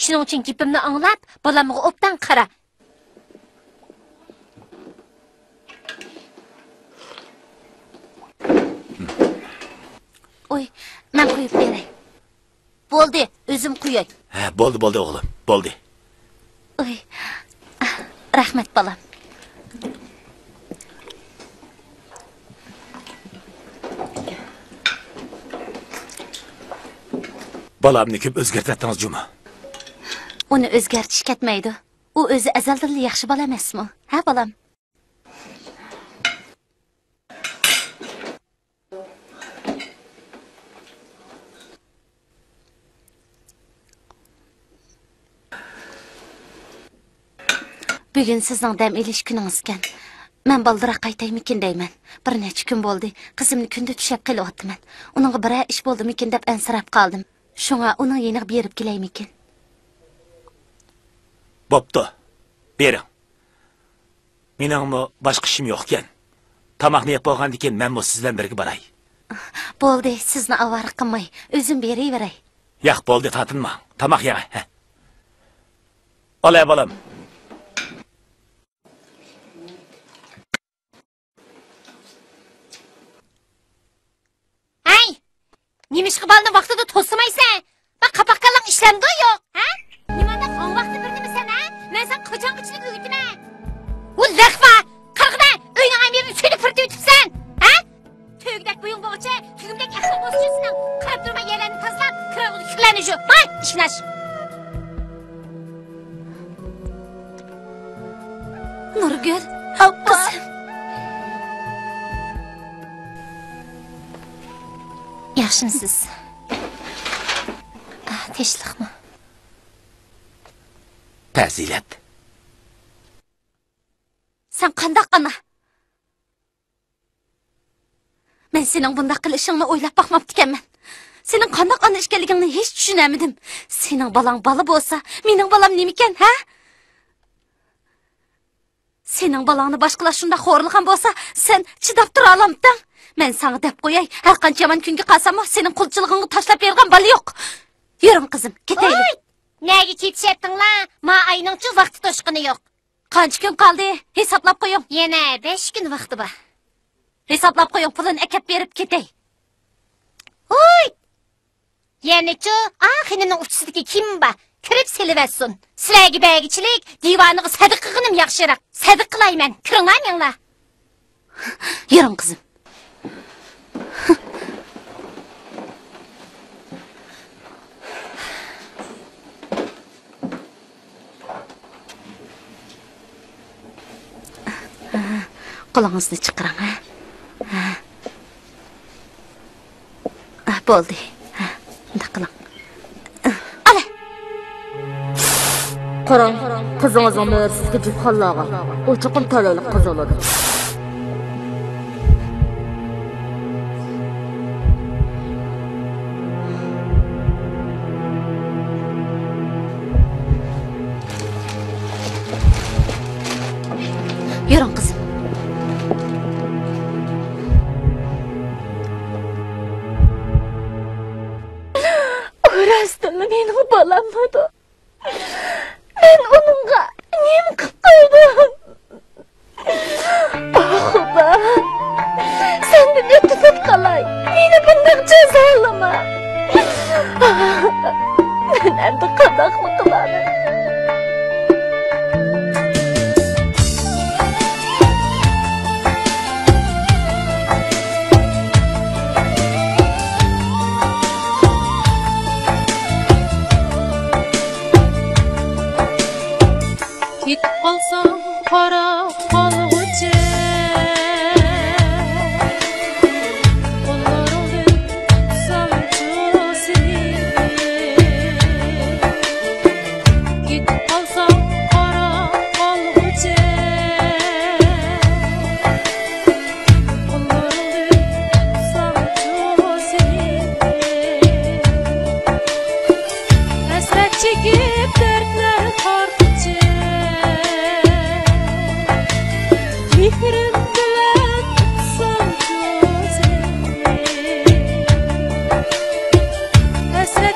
شۇنىڭ ئۈچۈن گېپىمنى ئاڭلاپ، بالامغا ئوبدان قارا. ئوي، مەن قويۇپ بېرەي. بولدى، ئۆزۈم قوياي. ھە، بولدى، بولدى ئوغلۇم، بولدى. ئوي، رەھمەت بالام. بالامنى كۆپ ئۆزگەرتىۋەتتىڭىز جۇمۇ. ئۇنى ئۆزگەرتىش كەتمەيدۇ. ئۇ ئۆزى ئەزەلدىنلا ياخشى بالا ئەمەسمۇ؟ ھە، بالام؟ بۈگۈن سىزنىڭ دەم ئېلىش كۈنىڭىزكەن. مەن بالدۇرراق قايتايمىكىن دەيمەن. بىر نەچچە كۈن بولدى، قىزىمنى كۈندە چۈشەپ قېلىۋاتىمەن. ئۇنىڭغا بىرەر ئىش بولدىمىكىن دەپ ئەنسىرەپ قالدىم. شۇڭا ئۇنىڭ يېنىغا بېرىپ كېلەيمىكىن؟ بوپتۇ، بېرىڭ. مېنىڭمۇ باشقا ئىشىم يوقكەن. تاماقنى يەپ بولغاندىن كېيىن مەنمۇ سىز بىلەن بىرگە باراي. بولدى، سىزنى ئاۋارە قىلماي، ئۆزۈم بېرىۋېرەي. ياق، بولدى، تارتىنماڭ. تاماق يەڭ، ھە. ئالاي، بالام. ھەي! نېمىشقا بالىنى ۋاقتىدا توسىمايسەن؟ بۇ قاپاققاللىق ئىشلەمدۇ يوق، ھە؟ نېمانداق ھاڭ ۋاقتى بىر نېمىسەن، ھە؟ مەن ساڭا قاچانغىچىلىك ئۆگىتىمەن؟ ۋۇ لەخپە! قارىغىنە، ئۆينىڭ ئەمىرىنى سۈيدۈپ پۈرتۈۋېتىپسەن، ھە؟ تۆگىدەك بويۇڭ بولغۇچە تۈگۈمدەك ئەقلىڭ بولسۇن سېنىڭ. قاراپ تۇرما يەرلەرنى تازىلاپ، كىرىڭ كىرلەرنى يۇ. ماي، ئىشناش. نۇرگۈل، ئاپا. قىزىم. ياخشىمۇسىز؟ ئاھ، تىنچلىقمۇ؟ پەزىلەت. سەن قانداق ئانا؟ مەن سېنىڭ بۇنداق قىلىشىڭنى ئويلاپ باقماپتىكەنمەن. سېنىڭ قانداق ئانا ئىكەنلىكىڭنى ھېچ چۈشىنەلمىدىم. سېنىڭ بالاڭ بالا بولسا، مېنىڭ بالام نېمىكەن، ھە؟ سېنىڭ بالاڭنى باشقىلار شۇنداق خورلىغان بولسا، سەن چىداپ تۇرالامتىڭ؟ مەن ساڭا دەپ قوياي، ھەرقانچە يامان كۈنگە قالساممۇ، سېنىڭ قولچىلىقىڭغا تاشلاپ بېرىدىغان بالا يوق. يۈرۈڭ، قىزىم، كېتەيلى. ھوي! نەگە كېتىشەتتىڭلار؟ ما ئاينىڭچۇ ۋاقتى توشقىنى يوق. قانچە كۈن قالدى؟ ھېسابلاپ قويۇڭ. يەنە بەش كۈن ۋاقتى بار. ھېسابلاپ قويۇڭ، پۇلىنى ئەكەپ بېرىپ كېتەي. ھوي! يەنىچۇ، ئا خېنىمنىڭ ئۇچىسىدىكى كىيىم بار. كىرىپ سېلىۋەتسۇن. سىلەرگە بەرگۈچىلىك، دىۋانىغا سەدىقە قىلغىنىم ياخشىراق. سەدىقە قىلاي مەن. كىرىڭلار، مېڭىڭلار. يۈرۈڭ، قىزىم. قولىڭىزنى چىقىرىڭ، ھە؟ ھە. ھە، بولدى. ھە، مۇنداق قىلىڭ. ئالە! قاراڭ، قىزىڭىزنىڭ مۈرىسىدىكى جۈپ خاللارغا. ئۇ چوقۇم تەلەيلىك قىز بولىدۇ. يۈرۈڭ، قىزىم. ئۇ راستتىنلا مېنىڭ بالاممىدۇ؟ مەن ئۇنىڭغا نېمە قىلىپ قويدۇم؟ ئاھ، خۇدا، سەندىن ئۆتۈنۈپ قالاي، مېنى بۇنداق جازالىما. مەن ئەمدى قانداقمۇ قىلاي؟ كېتىپ قالساڭ قاراپ قالغۇچە، قوللىرىڭدىن تۇتسامچۇ سېنى.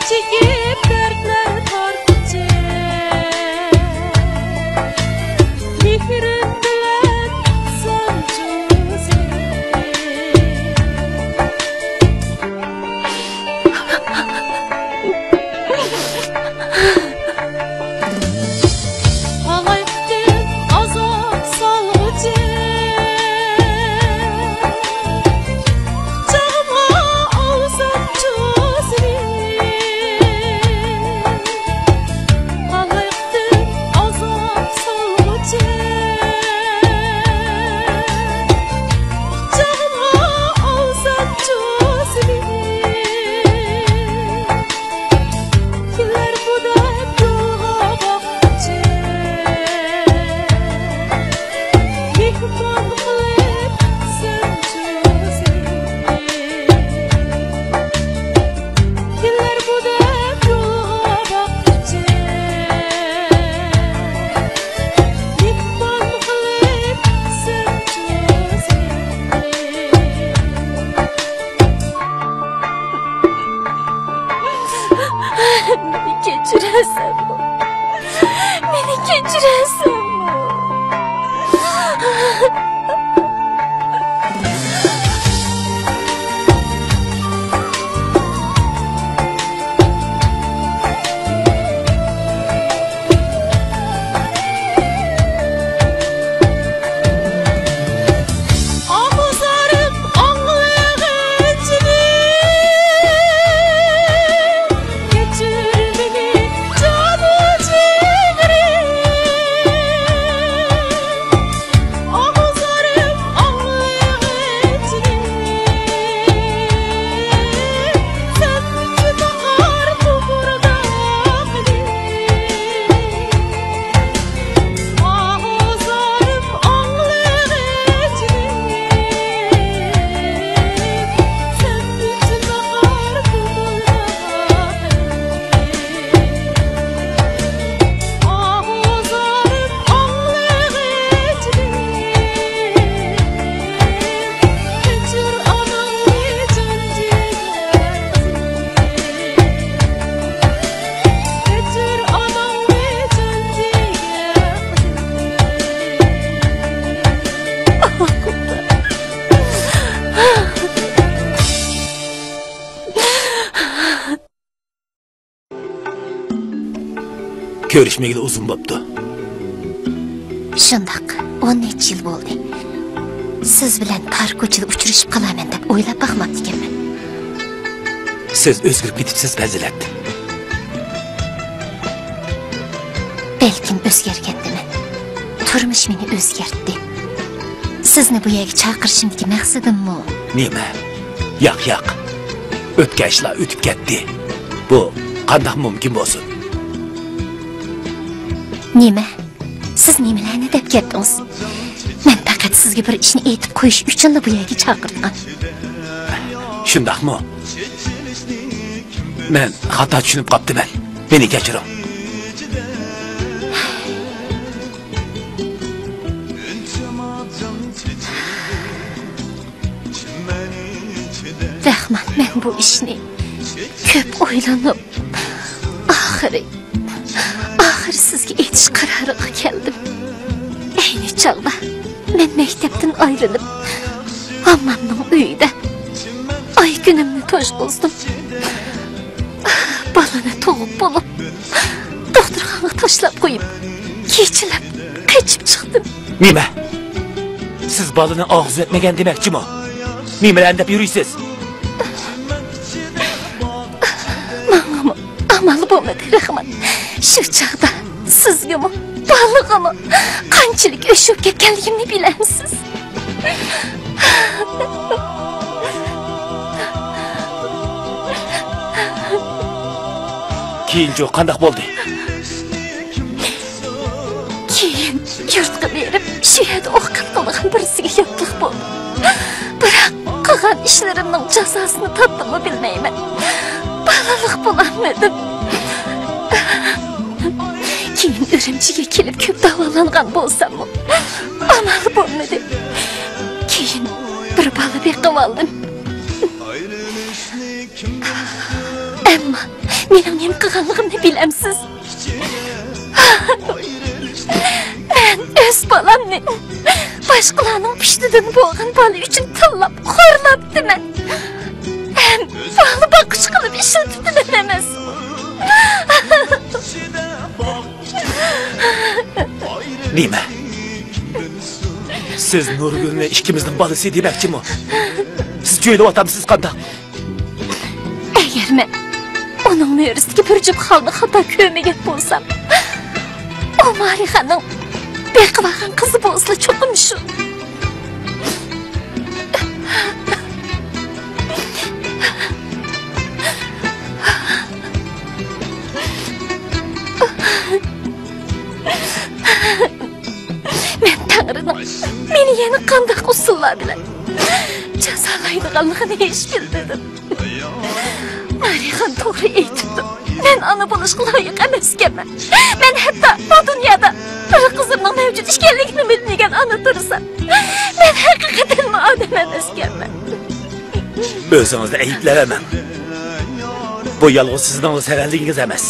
چېكىپ دەردلەر تارتقۇچە، مېھرىم بىلەن سانجۇسى. تالايقتىن ئازاب سالغۇچە، جانىمغا ئالسام چۇسىنى. تالايقتىن ئازاب سالغۇچە، جانىمغا ئالسام چۇسىنى. كۈنلەر بۇ دەپ يولغا باققۇچە، مېھمان قىلىپ سەن چۈشۈمنى. كۈنلەر بۇ دەپ يولغا باققۇچە، مېھمان قىلىپ سەن چۈشۈمنى. مېنى كەچۈرەسەنمۇ؟ مېنى كەچۈرەسەنمۇ؟ ئاھۇزارىم ئاڭلىغىچنى، كەچۈر مېنى جانۇ جىگرىم. ئاھۇزارىم ئاڭلىغىچنى، سەن جىمىغار توغرىداقنى. ئاھۇزارىم ئاڭلىغىچنى، سەن جىمىغار توغرىداقنى. كۆرۈشمىگىلى ئۇزۇن بوپتۇ. شۇنداق، ئون نەچچە يىل بولدى. سىز بىلەن تار كوچىدا ئۇچرىشىپ قالارمەن دەپ ئويلاپ باقماپتىكەنمەن. سىز ئۆزگىرىپ كېتىپسىز، پەزىلەت. بەلكىم ئۆزگەرگەندىمەن. تۇرمۇش مېنى ئۆزگەرتتى. سىزنى بۇ يەرگە چاقىرىشىمدىكى مەقسىتىممۇ. نېمە؟ ياق، ياق. ئۆتكەن ئىشلار ئۆتۈپ كەتتى. بۇ قانداق مۇمكىن بولسۇن؟ نېمە؟ سىز نېمىلەرنى دەپ كەتتىڭىز؟ مەن پەقەت سىزگە بىر ئىشنى ئېيتىپ قويۇش ئۈچۈنلا بۇ يەرگە چاقىرتقان. شۇنداقمۇ؟ مەن خاتا چۈشىنىپ قاپتىمەن. مېنى كەچۈرۈڭ. رەھمان، مەن بۇ ئىشنى كۆپ ئويلىنىپ، ئاخىرى، ئاخىرى سىزگە ئېيتىش قارارىغا كەلدىم. ئەينى چاغدا مەن مەكتەپتىن ئايرىلىپ، ھاممامنىڭ ئۆيىدە ئاي كۈنۈمنى توشقۇزدۇم. بالىنى تۇغۇپ بولۇپ، دوختۇرخانىغا تاشلاپ قويۇپ، كېچىلەپ قېچىپ چىقتىم. نېمە؟ سىز بالىنى ئاغزىۋەتمىگەن دېمەكچىمۇ؟ نېمىلەرنى دەپ يۈرىسىز؟ ماڭىمۇ ئامال بولمىدى، رەھمان. شۇ چاغدا سىزگىمۇ، بالىغىمۇ قانچىلىك ئۆچ بولۇپ كەتكەنلىكىمنى بىلەمسىز؟ كېيىنچۇ، قانداق بولدى؟ كېيىن يۇرتقا بېرىپ، شۇ يەردە ئوقۇپ قالغان بىرسىگە ياتلىق بولدۇم. بىراق، قىلغان ئىشلىرىمنىڭ جازاسىنى تارتتىممۇ بىلمەيمەن. بالىلىق بولالمىدىم. كېيىن ئۈرۈمچىگە كېلىپ كۆپ داۋالانغان بولساممۇ، ئامال بولمىدى. كېيىن بىر بالا بېقىۋالدىم. ئەمما مېنىڭ نېمە قىلغانلىقىمنى بىلەمسىز؟ مەن ئۆز بالامنى باشقىلارنىڭ پۇشتىدىن بولغان بالا ئۈچۈن تاللاپ، خورلاپتىمەن. ھەم بالا باققۇچى قىلىپ ئىشلىتىپتىمەن ئەمەسمۇ؟ نېمە؟ سىز نۇرگۈلنى ئىككىمىزنىڭ بالىسى دېمەكچىمۇ؟ سىز جۆيلۈۋاتامسىز قانداق؟ ئەگەر مەن ئۇنىڭ مۈرىسىدىكى بىر جۈپ خالنى خاتا كۆرمىگەن بولسام، ئۇ مارىخاننىڭ بېقىۋالغان قىزى بولسىلا چوقۇم شۇ. مەن تەڭرىنىڭ مېنى يەنە قانداق ئۇسۇللار بىلەن جازالايدىغانلىقىنى ھېچ بىلمىدىم. مارىخان توغرا ئېيتىپتۇ. مەن ئانا بولۇشقا لايىق ئەمەسكەنمەن. مەن ھەتتا بۇ دۇنيادا بىر قىزىمنىڭ مەۋجۇت ئىكەنلىكىنى بىلمىگەن ئانا تۇرسام، مەن ھەقىقەتەنمۇ ئادەم ئەمەسكەنمەن. ئۆزىڭىزنى ئەيىبلەۋەرمەڭ. بۇ يالغۇز سىزنىڭلا سەۋەنلىكىڭىز ئەمەس.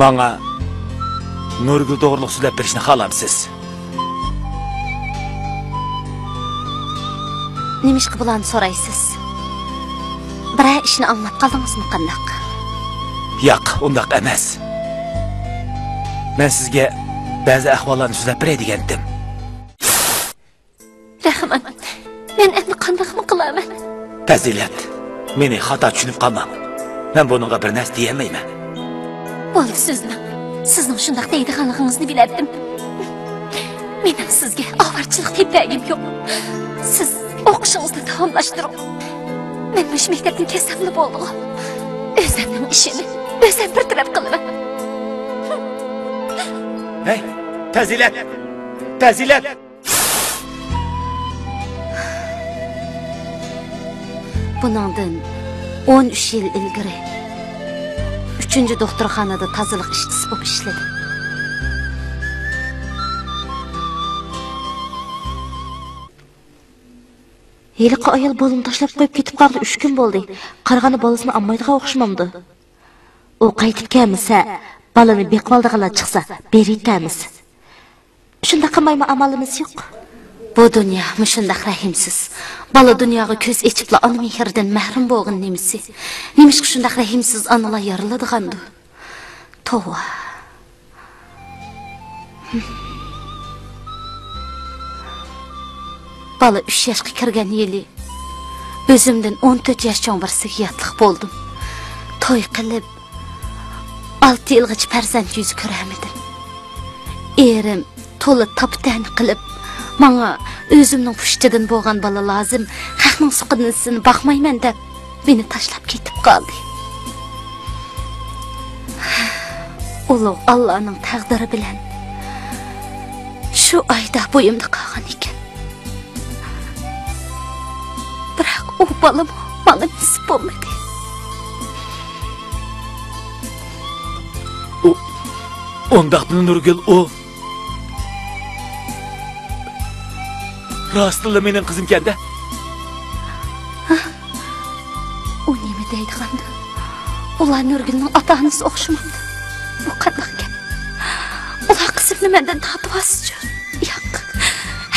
ماڭا نۇرگۈل توغرۇلۇق سۆزلەپ بېرىشنى خالامسىز؟ نېمىشقا بۇلارنى سورايسىز؟ بىرەر ئىشنى ئاڭلاپ قالدىڭىزمۇ قانداق؟ ياق، ئۇنداق ئەمەس. مەن سىزگە بەزى ئەھۋاللارنى سۆزلەپ بېرەي دېگەنتىم. رەھمان، مەن ئەمدى قانداقمۇ قىلارمەن؟ پەزىلەت، مېنى خاتا چۈشىنىپ قالماڭ. مەن بۇنىڭغا بىر نەرسە دېيەلمەيمەن. بولدى، سۆزلىمەڭ. سىزنىڭ شۇنداق دەيدىغانلىقىڭىزنى بىلەتتىم. مېنىڭ سىزگە ئاۋارىچىلىق تېپىپ بەرگۈم يوق. سىز ئوقۇشىڭىزنى داۋاملاشتۇرۇڭ. مەن مۇشۇ مەكتەپتىن كەتسەملا بولدىغۇ. ئۆزۈمنىڭ ئىشىنى ئۆزۈم بىر تەرەپ قىلىمەن. ھەي، پەزىلەت! پەزىلەت! بۇنىڭدىن ئون ئۈچ يىل ئىلگىرى ئۈچىنچى دوختۇرخانىدا تازىلىق ئىشچىسى بولۇپ ئىشلىدىم. ھېلىقى ئايال بالىنى تاشلاپ قويۇپ كېتىپ قالغىلى ئۈچ كۈن بولدى. قارىغاندا بالىسىنى ئالمايدىغان ئوخشىمامدۇ؟ ئۇ قايتىپ كەلمىسە، بالىنى بېقىۋالىدىغانلار چىقسا، بېرىۋېتەرمىز. شۇنداق قىلمايمۇ ئامالىمىز يوق. بۇ دۇنيا مۇشۇنداق رەھىمسىز. بالا دۇنياغا كۆز ئېچىپلا ئانا مېھرىدىن مەھرۇم بولغىنى نېمىسى؟ نېمىشقا شۇنداق رەھىمسىز ئانىلار يارىلىدىغاندۇ؟ توۋا. بالا ئۈچ ياشقا كىرگەن يىلى ئۆزۈمدىن ئون تۆت ياش چوڭ بىرسىگە ياتلىق بولدۇم. توي قىلىپ، ئالتە يىلغىچە پەرزەنت يۈزى كۆرەلمىدىم. ئېرىم تولا تاپا-تەنە قىلىپ، ماڭا ئۆزۈمنىڭ پۇشتىدىن بولغان بالا لازىم، خەقنىڭ سۇقىدىن ئىسسىنى باقمايمەن دەپ، مېنى تاشلاپ كېتىپ قالدى. ئۇلۇغ ئاللانىڭ تەقدىرى بىلەن شۇ ئايدا بويۇمدا قالغان ئىكەن. بىراق ئۇ بالىمۇ ماڭا نېسىپ بولمىدى. ئۇ، ئۇنداقتا نۇرگۈل، ئۇ راستلا مېنىڭ قىزىمكەن-دە. ئۇ نېمە دەيدىغاندۇ؟ ئۇلار نۇرگۈلنىڭ ئاتا-ئانىسى ئوخشىمامدۇ؟ بۇ قانداق گەپ؟ ئۇلار قىزىمنى مەندىن تارتىۋالسىچۇ؟ ياق،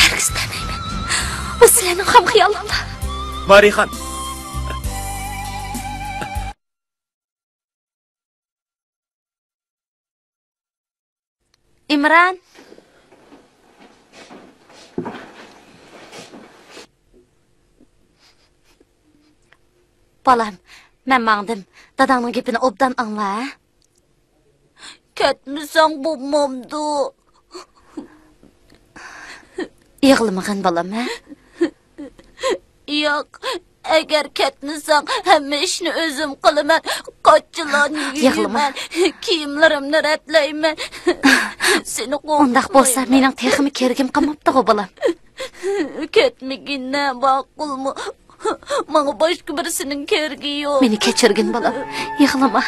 ھەرگىز دېمەيمەن. ئۇ سىلەرنىڭ خام خىيالىڭلار. مارىخان! ئىمران! بالام، مەن ماڭدىم. داداڭنىڭ گېپىنى ئوبدان ئاڭلا، ھە؟ كەتمىسەڭ بولمامدۇ؟ يىغلىمىغىن، بالام، ھە؟ ياق، ئەگەر كەتمىسەڭ، ھەممە ئىشنى ئۆزۈم قىلىمەن. قاچىلارنى يۇيىمەن، كىيىملىرىمنى رەتلەيمەن. سېنى قورقۇتمايمەن. ئۇنداق بولسا، مېنىڭ تېخىمۇ كىرگۈم قالماپتىغۇ، بالام. كەتمىگىنە ماقۇلمۇ؟ ماڭا باشقا بىرسىنىڭ كېرىكى يوق. مېنى كەچۈرگىن، بالام. يىغلىما.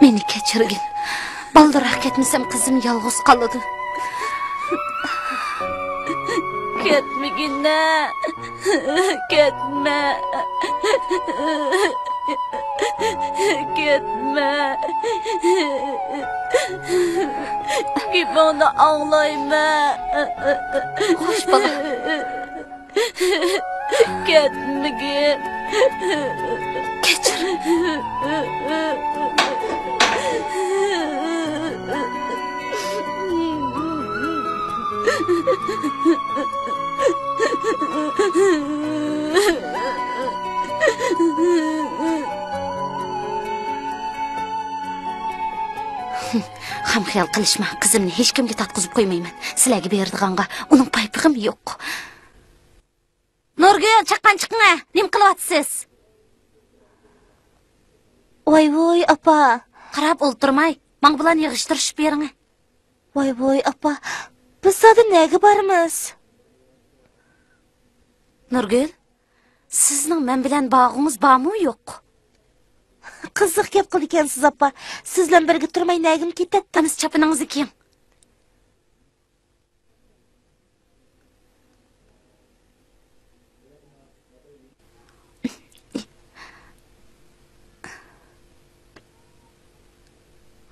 مېنى كەچۈرگىن. بالدۇرراق كەتمىسەم، قىزىم يالغۇز قالىدۇ. كەتمىگىنە. كەتمە. كەتمە. گېپىڭنى ئاڭلايمەن. خوش، بالا. كەتمىگىن. كەچۈر. خام خىيال قىلىشما، قىزىمنى ھېچكىمگە تارتقۇزۇپ قويمايمەن. سىلەرگە بېرىدىغانغا ئۇنىڭ پايپىقىمۇ يوق. نۇرگۈل، چاققان چىقىڭە. نېمە قىلىۋاتىسىز؟ ۋاي ۋۇي، ئاپا. قاراپ ئولتۇرماي، ماڭا بۇلارنى يىغىشتۇرۇشۇپ بېرىڭە. ۋاي ۋۇي، ئاپا. بىز زادى نەگە بارىمىز؟ نۇرگۈل، سىزنىڭ مەن بىلەن باغىڭىز بارمۇ يوق؟ قىزىق گەپ قىلىدىكەنسىز، ئاپا. سىز بىلەن بىرگە تۇرماي نەگىمۇ كېتەتتىم. قانىسى، چاپىنىڭىزنى كىيىڭ.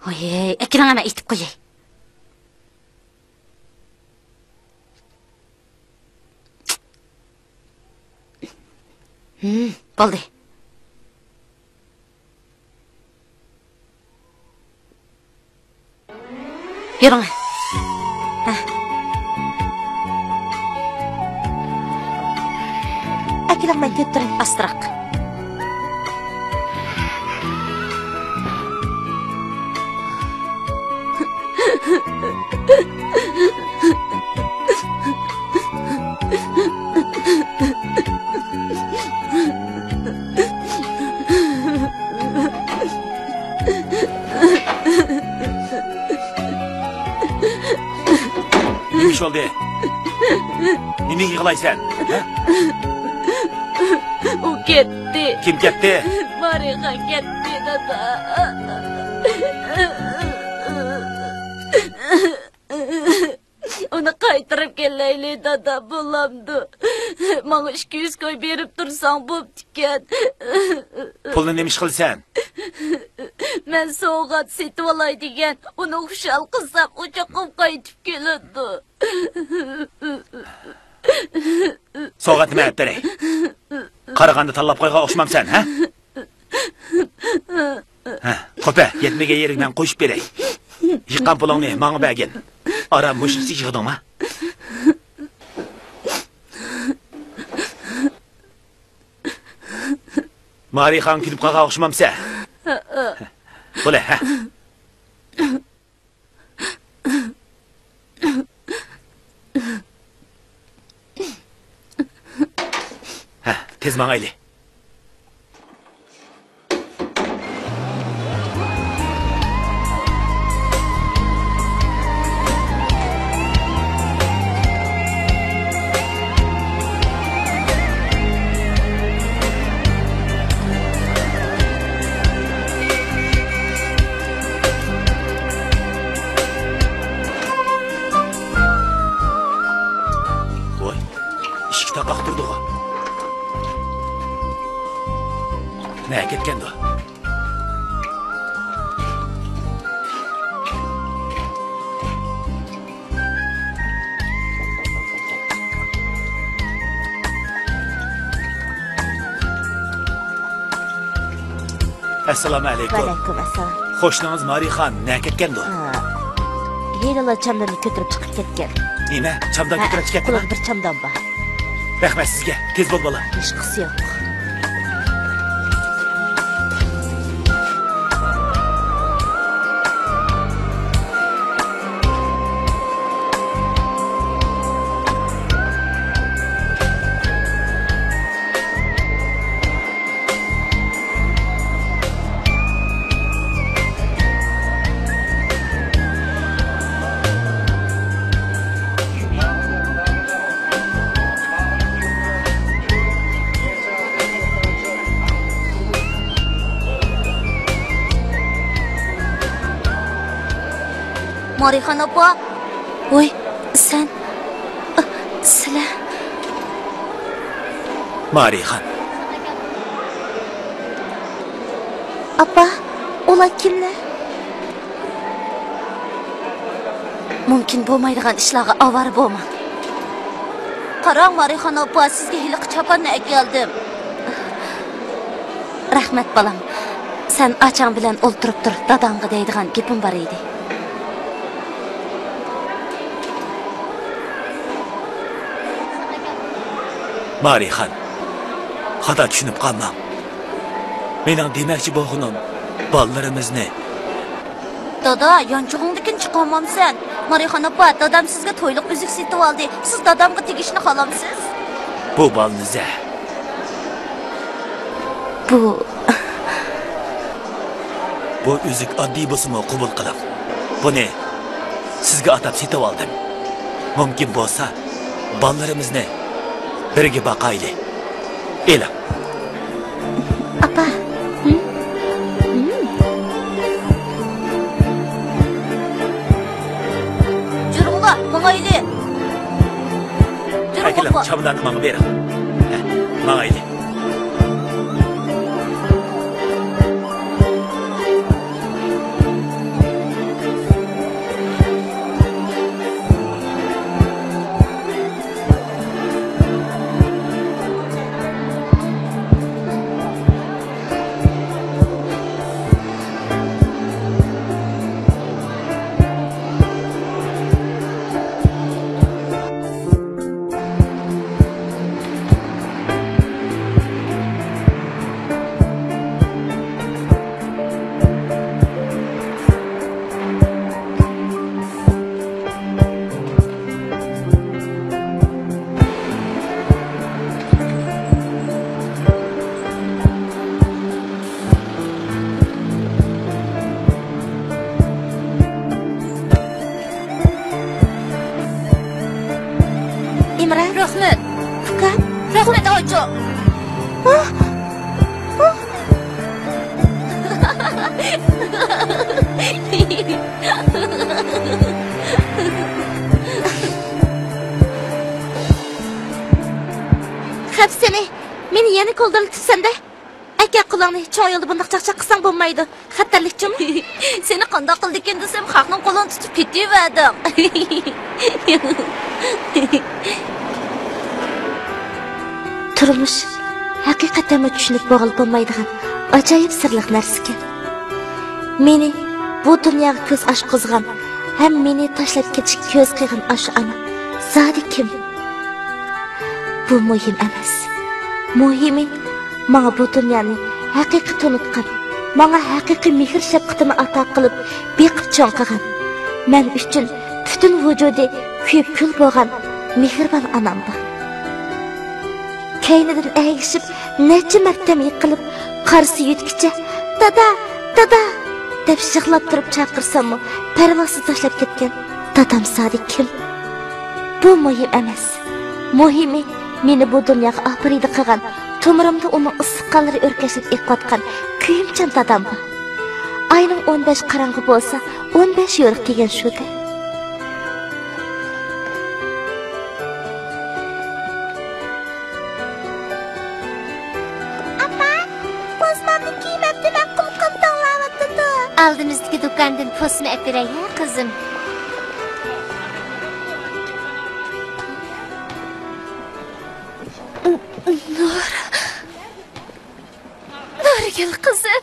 ھوي، ئەكىلىڭە، مەن ئېيتىپ قوياي. ھىم، بولدى. يۈرۈڭ. ھە. ئەكېلىڭ، مەن كۆتۈرەي. ئاستىراق. نېمە ئىش بولدى؟ نېمىگە يىغلايسەن؟ ھە؟ ئۇ كەتتى. كىم كەتتى؟ مارىخان كەتتى، دادا. ئۇنى قايتۇرۇپ كېلەيلى، دادا، بولامدۇ؟ ماڭا ئىككى يۈز كوي بېرىپ تۇرساڭ بوپتىكەن. پۇلنى نېمە ئىش قىلىسەن؟ مەن سوۋغات سېتىۋالاي دېگەن، ئۇنى خۇشال قىلسام، ئۇ چوقۇم قايتىپ كېلىدۇ. سوۋغاتنى مەن ئېلىپ بېرەي. قارىغاندا تاللاپ قويغان ئوخشىمامسەن، ھە؟ ھە، قوپە، يەتمىگەن يېرىگە مەن قوشۇپ بېرەي. يىغقان پۇلۇڭنى ماڭا بەرگىن. ئاران مۇشۇ ئىشنى يىغدىڭما؟ مارىخان كۈلۈپ قالغان ئوخشىمامسەن؟ بولە، ھە. ھە، تېز ماڭايلى. ۋاي، ئىشىك تاقاق تۇردىغۇ. نەگە كەتكەندۇ؟ ئەسسالامۇ ئەلەيكۇم. ۋەئەلەيكۇم ئەسسالام. قوشنىڭىز مارىخان نەگە كەتكەندۇ؟ ھا، ھېلىلا چامدامنى كۆتۈرۈپ چىقىپ كەتكەن. نېمە؟ چامدام ھە، كۆتۈرۈپ چىقىپ كەتتىما؟ قولىدا بىر چامدام بار. رەھمەت سىزگە. تېز بول، بالام. ھېچقىسى يوق. مارىخان ئاپا! ۋوي، سەن، ئا، سىلەر. مارىخان. ئاپا، ئۇلار كىملەر؟ مۇمكىن بولمايدىغان ئىشلارغا ئاۋارە بولماڭ. قاراڭ، مارىخان ئاپا، سىزگە ھېلىقى چاپاننى ئەكەلدىم. رەھمەت، بالام. سەن ئاچاڭ بىلەن ئولتۇرۇپ تۇر، داداڭغا دەيدىغان گېپىم بار ئىدى. مارىخان، خاتا چۈشىنىپ قالماڭ. مېنىڭ دېمەكچى بولغىنىم، بالىلىرىمىزنى. دادا، يانچۇقۇڭدىكىنى چىقارمامسەن؟ مارىخان ئاپا، دادام سىزگە تويلۇق ئۈزۈك سېتىۋالدى. سىز دادامغا تېگىشنى خالامسىز؟ بۇ بالىنى زە. بۇ بۇ ئۈزۈك ئاددىي بولسىمۇ قوبۇل قىلىڭ. بۇنى سىزگە ئاتاپ سېتىۋالدىم. مۇمكىن بولسا، بالىلىرىمىزنى بىرگە باقايلى. ئېلىڭ. ئاپا. ھىم؟ ھىم. يۈرۈڭلار، ماڭايلى. يۈرۈڭ، ئەكېلىڭ، ئاپا. چاماداننى ماڭا بېرىڭ. ھە، ماڭايلى. ئىمران. رەھمەت. ئۇكام. رەھمەت، ئاچا. خەپ سېنى، مېنى يەنە كولدۇرلىتىپسەن-دە. ئەكە قولۇڭنى، چوڭ يولدا بۇنداق چاقچاق قىلساڭ بولمايدۇ. خەتەرلىك جۇمۇ. سېنى قانداق قىلىدىكىن دېسەم، خەقنىڭ قولىنى تۇتۇپ كېتىۋەردىڭ. تۇرمۇش ھەقىقەتەنمۇ چۈشىنىپ بولغىلى بولمايدىغان ئاجايىپ سىرلىق نەرسىكەن. مېنى بۇ دۇنياغا كۆز ئاچقۇزغان ھەم مېنى تاشلاپ كېتىشكە كۆز قىيغان ئاشۇ ئانا زادى كىم؟ بۇ مۇھىم ئەمەس. مۇھىمى، ماڭا بۇ دۇنيانى ھەقىقىي تونۇتقان، ماڭا ھەقىقىي مېھىر-شەپقىتىنى ئاتا قىلىپ، بېقىپ چوڭ قىلغان، مەن ئۈچۈن پۈتۈن ۋۇجۇدى كۆيۈپ كۈل بولغان مېھرىبان ئانام بار. كەينىدىن ئەگىشىپ، نەچچە مەرتەم يىقىلىپ، قارىسى يۆتكىچە، «دادا! دادا!» دەپ يىغلاپ تۇرۇپ چاقىرساممۇ، پەرۋاسىز تاشلاپ كەتكەن دادام زادى كىم؟ بۇ مۇھىم ئەمەس. مۇھىمى، مېنى بۇ دۇنياغا ئاپىرىدە قىلغان، تومۇرۇمدا ئۇنىڭ ئىسسىق قانلىرى ئۆركەشلەپ ئېقىۋاتقان كۆيۈمچان دادام بار. ئاينىڭ ئون بەش قاراڭغۇ بولسا، ئون بەش يورۇق دېگەن شۇ-دە. ئاپا، پوسمامنى كىيمەپتىمەن، قۇلىقىم توڭلاۋاتىدۇ. ئالدىمىزدىكى دۇكاندىن پوسما ئەپىرەي ھە، قىزىم. نۇر. نۇرگۈل قىزىم.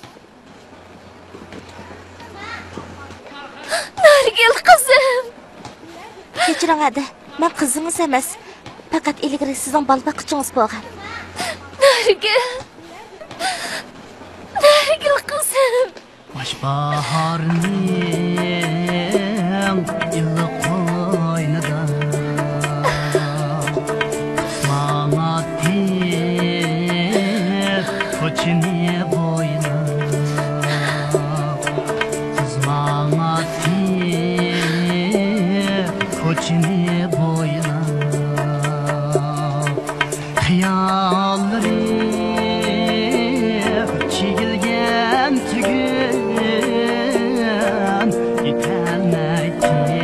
نۇرگۈل قىزىم. كەچۈرۈڭ ھەدە، مەن قىزىڭىز ئەمەس. پەقەت ئىلگىرى سىزنىڭ بالا باققۇچىڭىز بولغان. نۇرگۈل. نۇرگۈل قىزىم. باش باھارنىڭ ئىللىق قوينىدا ماڭاتتى كوچىنى بويلاپ، قىز ماڭاتتى كوچىنى بويلاپ. خىياللىرى چىگىلگەن تۈگۈن يېتەلمەيتتى.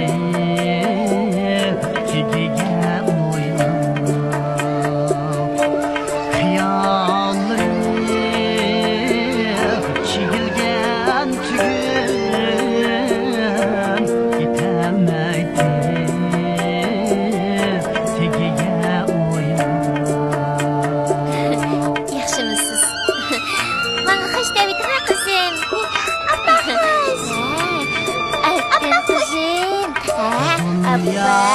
ۋە